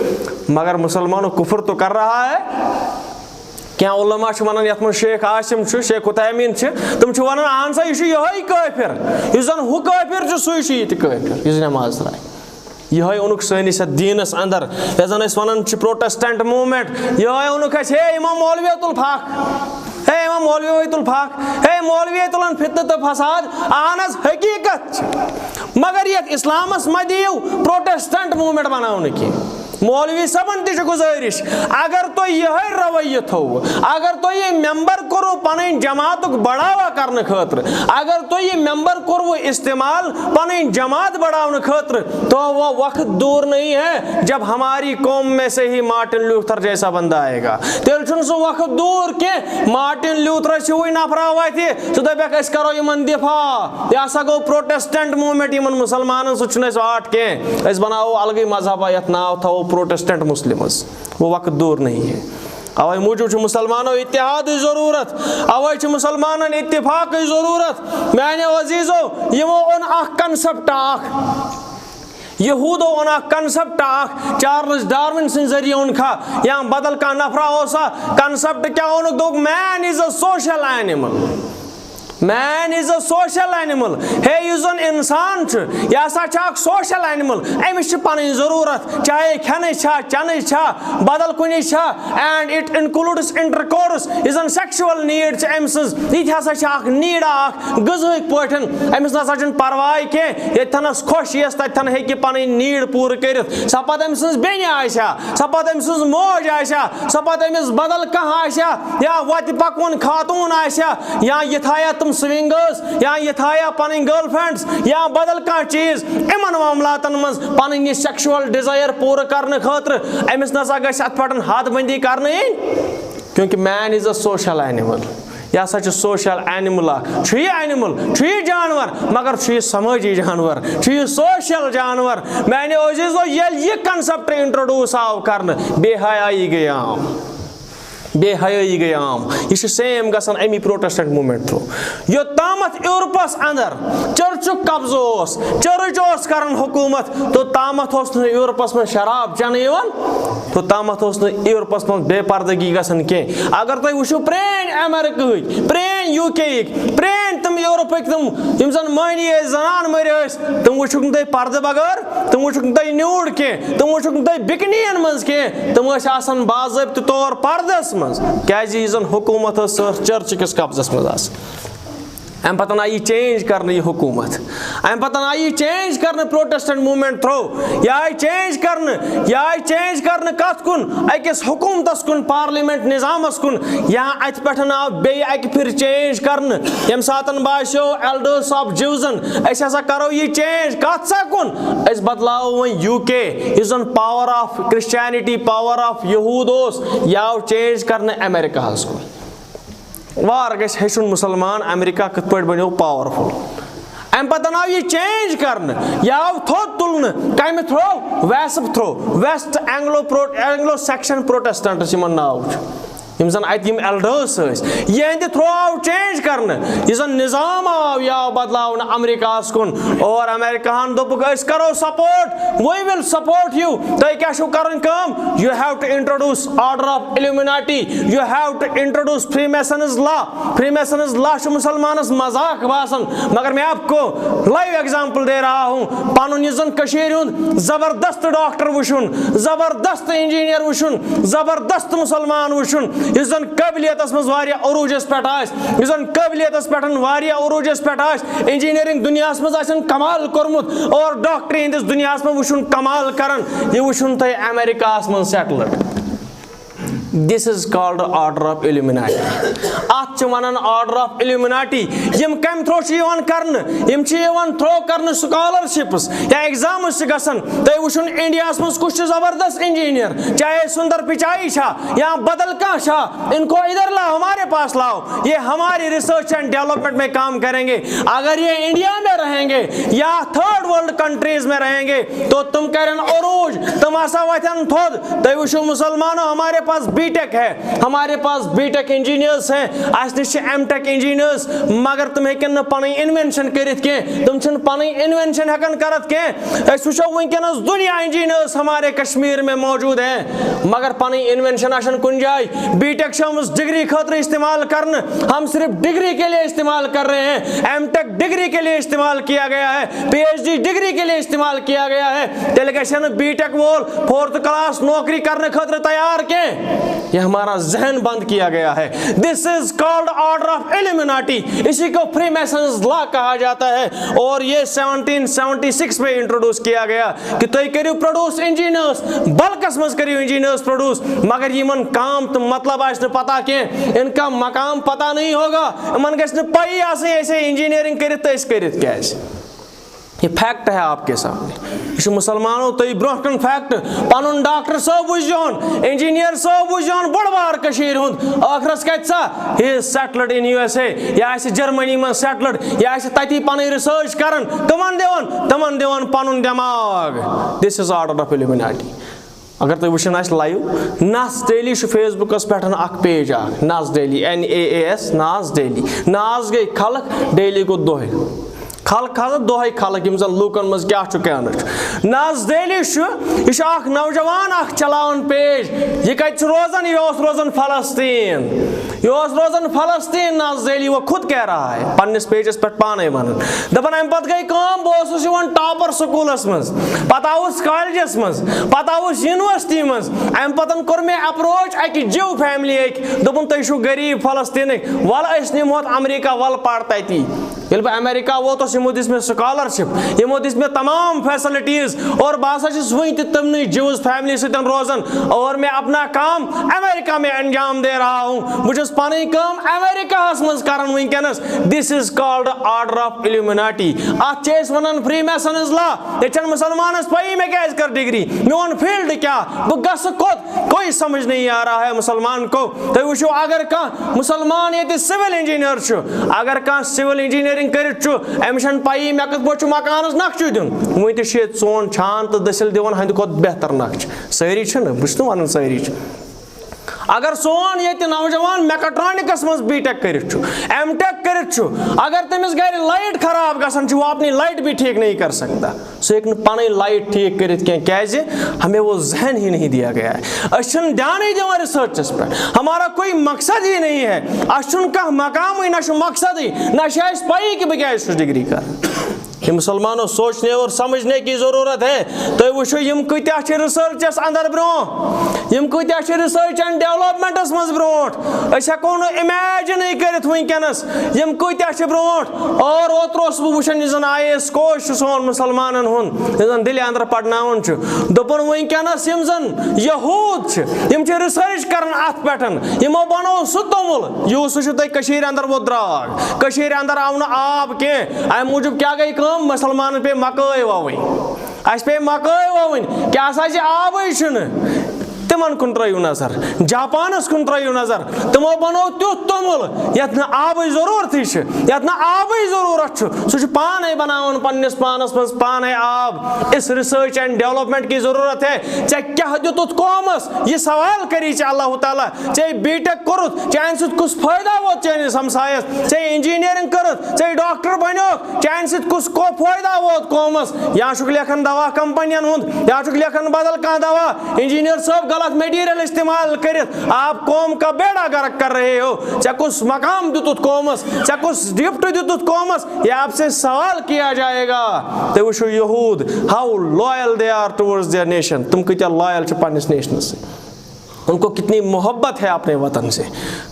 مگر مسلمانو کفر تو کر رہا ہے۔ کینٛہہ علماء چھِ وَنان، یَتھ منٛز شیخ عاصم چھُ، شیخ عثیمین چھِ، تِم چھِ وَنان، اہن سا، یہِ چھُ یِہوٚے کٲفِر، یُس زَن ہُہ کٲفِر چھُ، سُے چھُ یہِ تہِ کٲفِر، یُس نٮ۪ماز ترٛایہِ۔ یِہوٚے اوٚنُکھ سٲنِس یَتھ دیٖنَس اَندَر، یَتھ زَن أسۍ وَنان چھِ پروٹیسٹنٹ موومنٹ۔ یِہوٚے اوٚنُکھ اَسہِ، ہے، امام مولوی تُل پھَکھ، ہے، امام مولوی تُل پھَکھ، ہے، مولوی تُلان فتنہٕ تہٕ فساد۔ اہن حظ، حقیٖقت چھِ، مگر یَتھ اِسلامَس مہ دِیِو پروٹیسٹنٹ موومنٹ بناونہٕ کینٛہہ۔ مولوی صٲبن تہِ چھِ گُزٲرِش، اگر تُہۍ یِہوٚے رویہِ تھوٚوٕ، اگر تُہۍ یہِ ممبر کوٚروٕ پنٕنۍ جماعتُک بڑاوا کرنہٕ خٲطرٕ، اگر تُہۍ یہِ ممبر کوٚروٕ استعمال پنٕنۍ جماعت بڑاونہٕ خٲطرٕ، تو وہ وقت دور نہیں ہے جب ہماری قوم میں سے ہی مارٹن لوتھر جیسا بندہ آئے گا۔ تیٚلہِ چھُنہٕ سُہ وقت دوٗر کینٛہہ، مارٹن لوتھرس ہیوٗوٕے نفرا وتھِ، سُہ دپٮ۪کھ، أسۍ کرو یِمن دفاع۔ یہِ ہسا گوٚو پروٹیسٹنٹ موومنٹ، یِمن مسلمانن سۭتۍ چھُنہٕ اَسہِ واٹھ کینٛہہ، أسۍ بناوو الگٕے مذہبا، یتھ ناو تھاوو پروٹیسٹنٹ مسلمز۔ وہ وقت دور نہیں ہے۔ اوے موٗجوٗب چھُ مُسلمانو اتحادٕچ ضروٗرت، اوے چھُ مُسلمانن اتفاقٕچ ضروٗرت۔ میانیو عزیزو، یِمو اوٚن اکھ کنسپٹ اکھ، یہوٗدو اوٚن اکھ concept اکھ، چارلس ڈارون سٕنٛدِ ذٔریعہٕ اوٚنکھا یا بدل کانٛہہ نفرا اوسا؟ Concept کیٛاہ اوٚنُکھ؟ دوٚپُکھ man is a social animal. Man is a social animal. ہے، یُس زن انسان چھُ، یہِ ہسا چھُ اکھ social animal. أمِس چھِ پنٕنۍ ضروٗرت، چاہے کھٮ۪نٕچ چھا، چٮ۪نٕچ چھا، بدل کُنِچ چھا، and it includes intercourse. یُس زن sexual need چھِ أمۍ سٕنٛز، یہِ تہِ ہسا چھِ اکھ need اکھ غذہٕکۍ پٲٹھۍ. أمِس نسا چھُنہٕ پرواے کینٛہہ، ییٚتہِ تھنس خۄش یِیَس، تتہِ تھن ہیٚکہِ پنٕنۍ need پوٗرٕ کٔرِتھ. سۄ پتہٕ أمۍ سٕنٛز بیٚنہِ آسہِ ہا، سۄ پتہٕ أمۍ سٕنٛز موج آسہِ ہا، سۄ پتہٕ أمِس بدل کانٛہہ آسہِ ہا، یا وتہِ پکوُن خاتوٗن آسہِ ہا، یا یہِ تھایہِ ہا تِم swingers، یا یہِ تھایہِ ہا پنٕنۍ girlfriends، یا بدل کانٛہہ چیٖز. یِمن معاملاتن منٛز پنٕنۍ یہِ sexual desire پوٗرٕ کرنہٕ خٲطرٕ أمِس نسا گژھِ اتھ پٮ۪ٹھ حد بندی کرنہٕ یِنۍ، کیونکہ man is a social animal. یہِ ہسا چھُ social animal اکھ. چھُ یہِ animal، چھُ یہِ جانور، مگر چھُ یہِ سمٲجی جانور، چھُ یہِ social جانور. میانیو عزیزو، ییٚلہِ یہِ concept introduce آو کرنہٕ، بے حیٲیی گٔے عام. بے حیٲیی گٔے عام. یہِ چھُ same گژھان اَمی Protestant movement through. یوٚتامَتھ یورپَس اندر چرچُک قبضہٕ اوس، چرچ اوس کران حکوٗمت، توٚتامَتھ اوس نہٕ یورپَس منٛز شراب چٮ۪نہٕ یِوان، توٚتامَتھ اوس نہٕ یورپَس منٛز بے پردگی گژھان کینٛہہ. اگر تُہۍ وٕچھِو پرٛٲنۍ امریکہٕکۍ، پرٛٲنۍ یوٗ کے یِکۍ، پرٛٲنۍ تِم یورپٕکۍ تِم یِم زَن مٔہنی ٲسۍ، زنان مٔرۍ ٲسۍ، تِم وٕچھُکھ نہٕ تُہۍ پردٕ بغٲر، تِم وٕچھُکھ نہٕ تۄہہِ nude کینٛہہ، تِم وٕچھُکھ نہٕ تۄہہِ bikiniیَن منٛز کینٛہہ، تِم ٲسۍ آسان باضٲبطہٕ طور پردس منٛز، کیازِ یہِ زن حکوٗمت ٲس، سۄ ٲس چرچ کِس قبضس منٛز آسان. امہِ پتہٕ آیہِ یہِ change کرنہٕ، یہِ حکوٗمت. امہِ پتہٕ آیہِ یہِ change کرنہٕ Protestant movement through. یہِ آیہِ change کرنہٕ، یہِ آیہِ change کرنہٕ کتھ کُن؟ أکِس حکوٗمتس کُن، parliament نظامس کُن. یا اتہِ پٮ۪ٹھ آو بیٚیہِ اکہِ پھِرِ change کرنہٕ، ییٚمہِ ساتہٕ باسیو elders of Jewsن، أسۍ ہسا کرو یہِ change. کتھ سا کُن؟ أسۍ بدلاوو وۄنۍ یوٗ کے، یُس زن power of Christianity، power of یہوٗد اوس، یہِ آو change کرنہٕ امریکہس کُن. وار گژھِ ہیٚچھُن مُسلمان امریکہ کِتھ پٲٹھۍ بنیو powerful. امہِ پتہٕ آو یہِ change کرنہٕ، یہِ آو تھوٚد تُلنہٕ. کمہِ through؟ West through. West Anglo Pro-، Anglo Saxon Protestants یِمن ناو چھُ، یِم زن اتہِ یِم elders ٲسۍ، یِہنٛدِ through آو change کرنہٕ. یُس زن نظام آو، یہِ آو بدلاونہٕ امریکہس کُن. اور امریکہن دوٚپُکھ، أسۍ کرو support، we will support you. تۄہہِ کیٛاہ چھُو کرٕنۍ کٲم؟ You have to introduce order of Illuminati. You have to introduce Freemasons law. Freemasons law چھُ مُسلمانس مذاق باسان، مگر میں آپ کو live example دے رہا ہوں. پنُن یُس زن کٔشیٖرِ ہُنٛد زبردست doctor وٕچھُن، زبردست engineer وٕچھُن، زبردست مُسلمان وٕچھُن، یُس زن قٲبلیتس منٛز واریاہ عروٗجس پٮ۪ٹھ آسہِ، یُس زن قٲبلیتس پٮ۪ٹھ واریاہ عروٗجس پٮ۪ٹھ آسہِ، engineering دُنیاہس منٛز آسن کمال کوٚرمُت اور doctory ہٕنٛدِس دُنیاہس منٛز وٕچھُن کمال کران، یہِ وٕچھُن تۄہہِ امریکہس منٛز settled. This is called order of Illuminati. اتھ چھِ ونان order of Illuminati. یِم کمہِ through چھِ یِوان کرنہٕ؟ یِم چھِ یِوان through کرنہٕ scholarships یا exams چھِ گژھان. تۄہہِ وٕچھُن انڈیاہس منٛز کُس چھُ زبردست engineer، چاہے سُندر پچائی چھا یا بدل کانٛہہ چھا، ان کو ادھر لاؤ، ہمارے پاس لاؤ، یہ ہماری research and development میں کام کریں گے. اگر یہ انڈیا میں رہیں گے یا third world countries میں رہیں گے تو تم کرن عروج، تم ہسا وتھن تھوٚد. تُہۍ وٕچھِو مسلمانو، ہمارے پاس بی ٹیک ہے، ہمارے پاس بی ٹیک انجینئرس ہیں، اسہِ نِش چھِ ایم ٹیک انجینئرس، مگر تِم ہیٚکن نہٕ پنٕنۍ انوینشن کٔرِتھ کینٛہہ، تِم چھِنہٕ پنٕنۍ انوینشن ہیٚکان کٔرِتھ کینٛہہ. أسۍ وٕچھو وٕنکیٚنس دُنیا انجینئرس ہمارے کشمیر میں موجود ہیں، مگر پنٕنۍ انوینشن آسن کُنہِ جایہِ. بی ٹیک چھِ آمٕژ ڈگری خٲطرٕ استعمال کرنہٕ، ہم صرف ڈگری کے لیے استعمال کر رہے ہیں، ایم ٹیک ڈگری کے لیے استعمال کیا گیا ہے، پی ایچ ڈی ڈگری کے لیے استعمال کیا گیا ہے. تیٚلہِ گژھِ نہٕ بی ٹیک وول فورتھ کلاس نوکری کرنہٕ خٲطرٕ تیار کینٛہہ. یہ ہمارا ذہن بند کیا گیا ہے. This is called order of Illuminati. اسی کو فری میسنز لا کہا جاتا ہے. اور یہ سیونٹین سیونٹی سکس میں انٹروڈیوس کیا گیا کہ تُہۍ کٔرِو پروڈیوس انجینئرس، بلکس منٛز کٔرِو انجینئرس پروڈیوس، مگر یِمن کام تہٕ مطلب آسہِ نہٕ پتہ کینٛہہ، ان کا مقام پتہ نہیں ہوگا، یِمن گژھِ نہٕ پَیی آسٕنۍ أسۍ ہے انجینئرنگ کٔرِتھ تہٕ أسۍ کٔرِتھ کیٛاہ آسہِ. یہ فیکٹ ہے آپ کے سامنے. یہ چھُ مسلمانو تُہۍ برونٛہہ کُن فیکٹ. پنُن ڈاکٹر صٲب وٕچھزیون، انجینئر صٲب وٕچھزیون، بوٚڑ بار کٔشیٖرِ ہُنٛد. ٲخرس کتہِ سا؟ He is settled in U S A. یا آسہِ جرمنی منٛز سیٹلڈ، یا آسہِ تتی پنٕنۍ ریسرچ کران. کٕمن دِوان؟ تِمن دِوان پنُن دٮ۪ماغ. This is order of Illuminati. اگر تُہۍ وٕچھان آسہِ لایو، نس ڈیلی چھُ فیس بُکس پٮ۪ٹھ اکھ پیج اکھ، Nas Daily, N A A S, Nas Daily. Nas گٔے خلق، ڈیلی گوٚو دۄہے. خلق حضرت دۄہے خلق، یِم زن لوٗکن منٛز کیٛاہ چھُ کینٛہہ نہٕ چھُ۔ ناز ذیلی چھُ، یہِ چھُ اکھ نوجوان اکھ چلاوان پیج۔ یہِ کتہِ چھُ روزان؟ یہِ اوس روزان فلسطین۔ یہِ اوس روزان فلسطین۔ ناز ذیلی وہ خود کہہ رہا ہے، پننِس پیجس پٮ۪ٹھ پانے ونان۔ دپان، امہِ پتہٕ گٔے کٲم، بہٕ اوسُس یِوان ٹاپر سکوٗلس منٛز، پتہٕ آوُس کالجس منٛز، پتہٕ آوُس یونیورسٹی منٛز۔ امہِ پتہٕ کوٚر مےٚ اپروچ اکہِ جیو فیملی اکہِ، دوٚپُن، تُہۍ چھِو غریٖب فلسطینٕکۍ، ول أسۍ نِمہوتھ امریکہ، ول پر تتی۔ ییٚلہِ بہٕ امریکہ ووتُس، یِمو دِژ مےٚ سکالرشپ، یِمو دِژ مےٚ تمام فیسلٹیز، اور بہٕ ہسا چھُس وٕنہِ تہِ تِمنٕے جیوز فیملی سۭتۍ روزان، اور میں اپنا کام امریکہ میں انجام دے رہا ہوں۔ بہٕ چھُس پنٕنۍ کٲم امریکہس منٛز کران وٕنکیٚنس۔ This is called order of Illuminati۔ اتھ چھِ أسۍ ونان فرٛی میسنز لا۔ ییٚتہِ چھنہٕ مسلمانس پَیی مےٚ کیازِ کٔر ڈگری، میون فیلڈ کیٛاہ، بہٕ گژھٕ کوٚت، کوئی سمجھ نہیں آ رہا ہے مسلمان کو۔ تُہۍ وٕچھِو، اگر کانٛہہ مسلمان ییٚتہِ سول انجینئر چھُ، اگر کانٛہہ سول انجینئرنگ کٔرِتھ چھُ، أمِس چھَنہٕ پَیی مےٚ کِتھ پٲٹھۍ چھُ مکانَس نقشہٕ دیُن۔ وٕنہِ تہِ چھِ ییٚتہِ سون چھان تہٕ دٔسِل دِوان ہُنٛدِ کھۄتہٕ بہتر نقشہٕ۔ سٲری چھِنہٕ، بہٕ چھُس نہٕ وَنان سٲری چھِ۔ اگر سون ییٚتہِ نوجوان میکاٹرانکس منٛز بی ٹیک کٔرِتھ چھُ، ایم ٹیک کٔرِتھ چھُ، اگر تٔمِس گرِ لایٹ خراب گژھان چھِ، وہ اپنی لائٹ بھی ٹھیک نہیں کر سکتا۔ سُہ ہیٚکہِ نہٕ پَنٕنۍ لایٹ ٹھیک کٔرِتھ کینٛہہ۔ کیٛازِ؟ ہمیں وہ ذہن ہی نہیں دیا گیا ہے۔ أسۍ چھِنہٕ دھیانٕے دِوان ریسرچس پٮ۪ٹھ۔ ہمارا کوئی مقصد ہی نہیں ہے۔ اَسہِ چھُنہٕ کانٛہہ مقامٕے، نہ چھُ مقصدٕے، نہ چھِ اَسہِ پَیی کہِ بہٕ کیٛازِ چھُس ڈگری کران۔ یہ مسلمانوں، سوچنے اور سمجھنے کی ضرورت ہے۔ تُہۍ وٕچھِو، یِم کۭتیٛاہ چھِ ریسرچس اندر برونٛہہ، یِم کۭتیٛاہ چھِ ریسرچ اینڈ ڈیولپمنٹس منٛز برونٛٹھ۔ أسۍ ہٮ۪کو نہٕ امیجنٕے کٔرِتھ وٕنکیٚنس یِم کۭتیٛاہ چھِ برونٛٹھ۔ اور اوترٕ اوسُس بہٕ وٕچھان، یُس زن آئی اے ایس کوچ چھُ سون مسلمانن ہُنٛد، یُس زن دِلہِ اندر پرناوان چھُ، دوٚپُن، وٕنکیٚنس یِم زن یہوٗد چھِ، یِم چھِ ریسرچ کران اتھ پٮ۪ٹھ، یِمو بنوو سُہ توٚمُل، یُس سُہ چھُ تۄہہِ کٔشیٖرِ اندر ووت درٛاگ۔ کٔشیٖرِ اندر آو نہٕ آب کینٛہہ، امہِ موٗجوٗب کیٛاہ گٔے کٲم؟ مسلمانن پیٚیہِ مکٲے ووٕنۍ، اسہِ پیٚیہِ مکٲے ووٕنۍ، کیٛاہ سا زِ آبٕے چھُنہٕ۔ تِمن کُن ترٲیِو نظر، جاپانس کُن ترٲیِو نظر، تِمو بنوو تیُتھ توٚمُل یتھ نہٕ آبٕچ ضروٗرتٕے چھِ، یتھ نہٕ آبٕچ ضروٗرت چھُ، سُہ چھُ پانے بناوان پننِس پانس منٛز پانے آب۔ اس ریسرچ اینڈ ڈیولپمنٹ کی ضرورت ہے۔ ژےٚ کیٛاہ دیُتُتھ قومس؟ یہِ سوال کری ژےٚ اللہ تعالیٰ۔ ژےٚ بی ٹیک کوٚرُتھ، چانہِ سۭتۍ کُس فٲیدٕ ووت چٲنِس ہمسایس؟ ژےٚ انجینئرنگ کٔرٕتھ، ژےٚ ڈاکٹر بنیوکھ، چانہِ سۭتۍ کُس کو فٲیدٕ ووت قومس؟ یا چھُکھ لیکھان دوا کمپنین ہُنٛد، یا چھُکھ لیکھان بدل کانٛہہ دوا۔ انجینئر صٲب، غلط مٹیریل استعمال کٔرِتھ آپ قوم کا بیڑا غرق کر رہے ہو۔ ژےٚ کُس مقام دیُتُتھ قومس؟ ژےٚ کُس گفٹ دیُتُتھ قومس؟ یہ آپ سے سوال کیا جائے گا۔ تُہۍ وٕچھِو یہوٗد، how loyal they are towards their nation۔ تِم کۭتیٛاہ لایل چھِ پننِس نیشنس سۭتۍ۔ ان کو کتنی محبت ہے اپنے وطن سے۔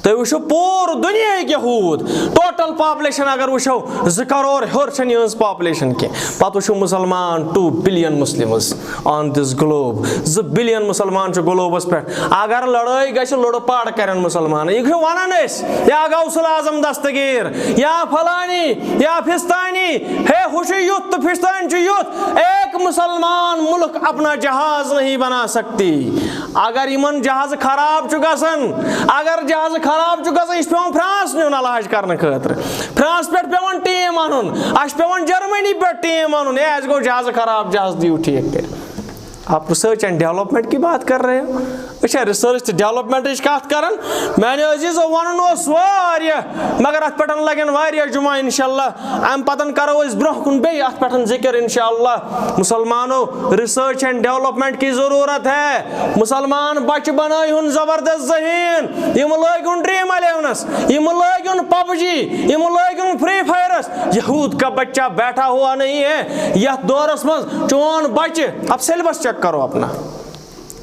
تُہۍ وٕچھِو پوٗرٕ دُنیاہٕکۍ یہوٗد، ٹوٹل پاپولیشن اگر وٕچھو، زٕ کرور ہیوٚر چھَنہٕ یِہٕنٛز پاپولیشن کینٛہہ۔ پتہٕ وٕچھِو مسلمان، two billion Muslims on this globe۔ زٕ بلین مسلمان چھِ گلوبس پٮ۪ٹھ۔ اگر لڑٲے گژھِ، لُڑٕ پاڑٕ کرن مسلمان۔ یہِ چھُ ونان أسۍ، یا غوث الاعظم دستگیر، یا فلانی، یا فستانی، ہے، ہُہ چھُ یُتھ تہٕ فستٲنۍ چھُ یُتھ۔ ایک مسلمان ملک اپنا جہاز نہیں بنا سکتی۔ اگر یِمن جہاز خراب چھُ گژھان، اگر جہاز خراب چھُ گژھان، یہِ چھُ پٮ۪وان فرانس نیُن علاج کرنہٕ خٲطرٕ۔ فرانس پٮ۪ٹھ پٮ۪وان ٹیٖم اَنُن، اَسہِ چھُ پٮ۪وان جرمنی پٮ۪ٹھ ٹیٖم اَنُن، ہے، اَسہِ گوٚو جہاز خراب، جہاز دِیِو ٹھیٖک کٔرِتھ۔ آپ ریسرچ اینڈ ڈیولپمنٹ کی بات کر رہے ہو؟ أسۍ چھا ریسرچ تہٕ ڈیولپمنٹٕچ کتھ کران؟ میانیو عزیزو، ونُن اوس واریاہ، مگر اتھ پٮ۪ٹھ لگن واریاہ جمعہ انشاءاللہ۔ امہِ پتہٕ کرو أسۍ برونٛہہ کُن بیٚیہِ اتھ پٮ۪ٹھ ذکر انشاءاللہ۔ مسلمانو، ریسرچ اینڈ ڈیولپمنٹ کی ضرورت ہے۔ مسلمان بچہِ بنٲیہُن زبردست ذہین، یِم لٲگِہُن ڈریم الیونس، یِم لٲگِہُن پب جی، یِم لٲگِہُن فری فایرس۔ یہود کا بچہ بیٹھا ہوا نہیں ہے یتھ دورس منٛز۔ چون بچہِ، اب سیلبس چیک کرو اپنا۔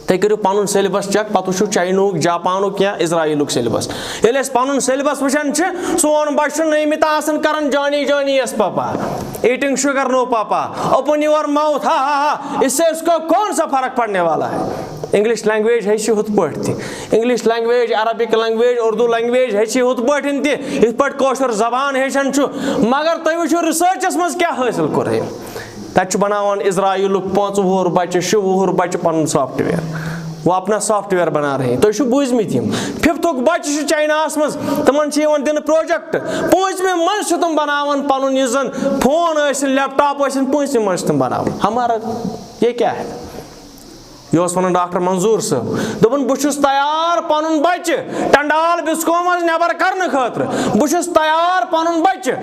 تُہۍ کٔرِو پَنُن سیلبس چیک، پَتہٕ وٕچھِو چاینُک، جاپانُک یا اسرائیلُک سیلبس۔ ییٚلہِ أسۍ پَنُن سیلبس وٕچھان چھِ، سون بچہِ چھُ نٔیمہِ تہٕ آسان کران جانی جانی یس پاپا، ایٹنگ شوگر نو پاپا، اوپن یور ماؤتھ، ہا ہا ہا، اس سے اس کو کون سا فرق پڑنے والا ہے؟ انگلش لینگویج ہیٚچھِ ہُتھ پٲٹھۍ تہِ، English language, Arabic language, Urdu language ہیٚچھِ ہُتھ پٲٹھۍ تہِ، یِتھ پٲٹھۍ کٲشُر زبان ہیٚچھان چھُ۔ مگر تُہۍ وٕچھِو ریسرچس منٛز کیٛاہ حٲصِل کوٚر أمۍ۔ تَتہِ چھُ بناوان اسرائیلُک پانٛژھ وُہُر بچہِ، شےٚ وُہُر بچہِ پنُن سافٹ ویئر، وہ اپنا سافٹ ویئر بنا رہے ہیں۔ تُہۍ چھِو بوٗزمٕتۍ یِم؟ ففتھُک بچہِ چھُ چائناہَس منٛز، تِمن چھِ یِوان دِنہٕ پروجیکٹ۔ پوٗنٛژمہِ منٛز چھِ تِم بناوان پنُن یُس زن فون ٲسِن، لیپ ٹاپ ٲسِن، پوٗنٛژمہِ منٛز چھِ تِم بناوان۔ ہمارا یہ کیا ہے؟ یہِ اوس وَنان ڈاکٹر منظور صٲب۔ دوٚپُن، بہٕ چھُس تیار پَنُن بَچہِ ٹنڈال بِسکو منٛز نٮ۪بر کرنہٕ خٲطرٕ۔ بہٕ چھُس تیار پَنُن بَچہِ۔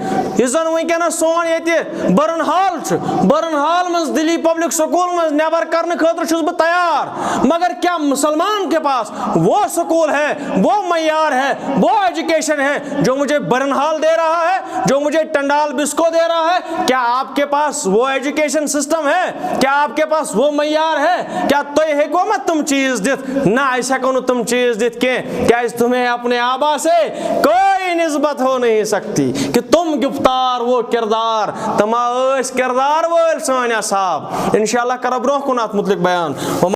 یُس زَن وٕنکیٚنَس سون ییٚتہِ بٔرٕن ہال چھُ، بٔرٕن ہال منٛز دِلی پبلک سکوٗل منٛز نٮ۪بر کرنہٕ خٲطرٕ چھُس بہٕ تیار۔ مگر کیا مسلمان کے پاس وہ سکول ہے، وہ معیار ہے، وہ ایجوکیشن ہے جو مجھے بٔرٕن ہال دے رہا ہے، جو مجھے ٹنڈال بِسکو دے رہا ہے؟ کیا آپ کے پاس وہ ایجوکیشن سسٹم ہے؟ کیا آپ کے پاس وہ معیار ہے؟ کیا تُہۍ ہیٚکوا مےٚ تِم چیٖز دِتھ؟ نہ، أسۍ ہٮ۪کو نہٕ تِم چیٖز دِتھ کینٛہہ، کیٛازِ تمہیں اپنے آبا سے کوئی نسبت ہو نہیں سکتی کہ تم گفتار وہ کردار، تِم ٲسۍ کردار وٲلۍ سٲنۍ اصحاب۔ انشاءاللہ کرو برونٛہہ کُن اتھ متعلق بیان۔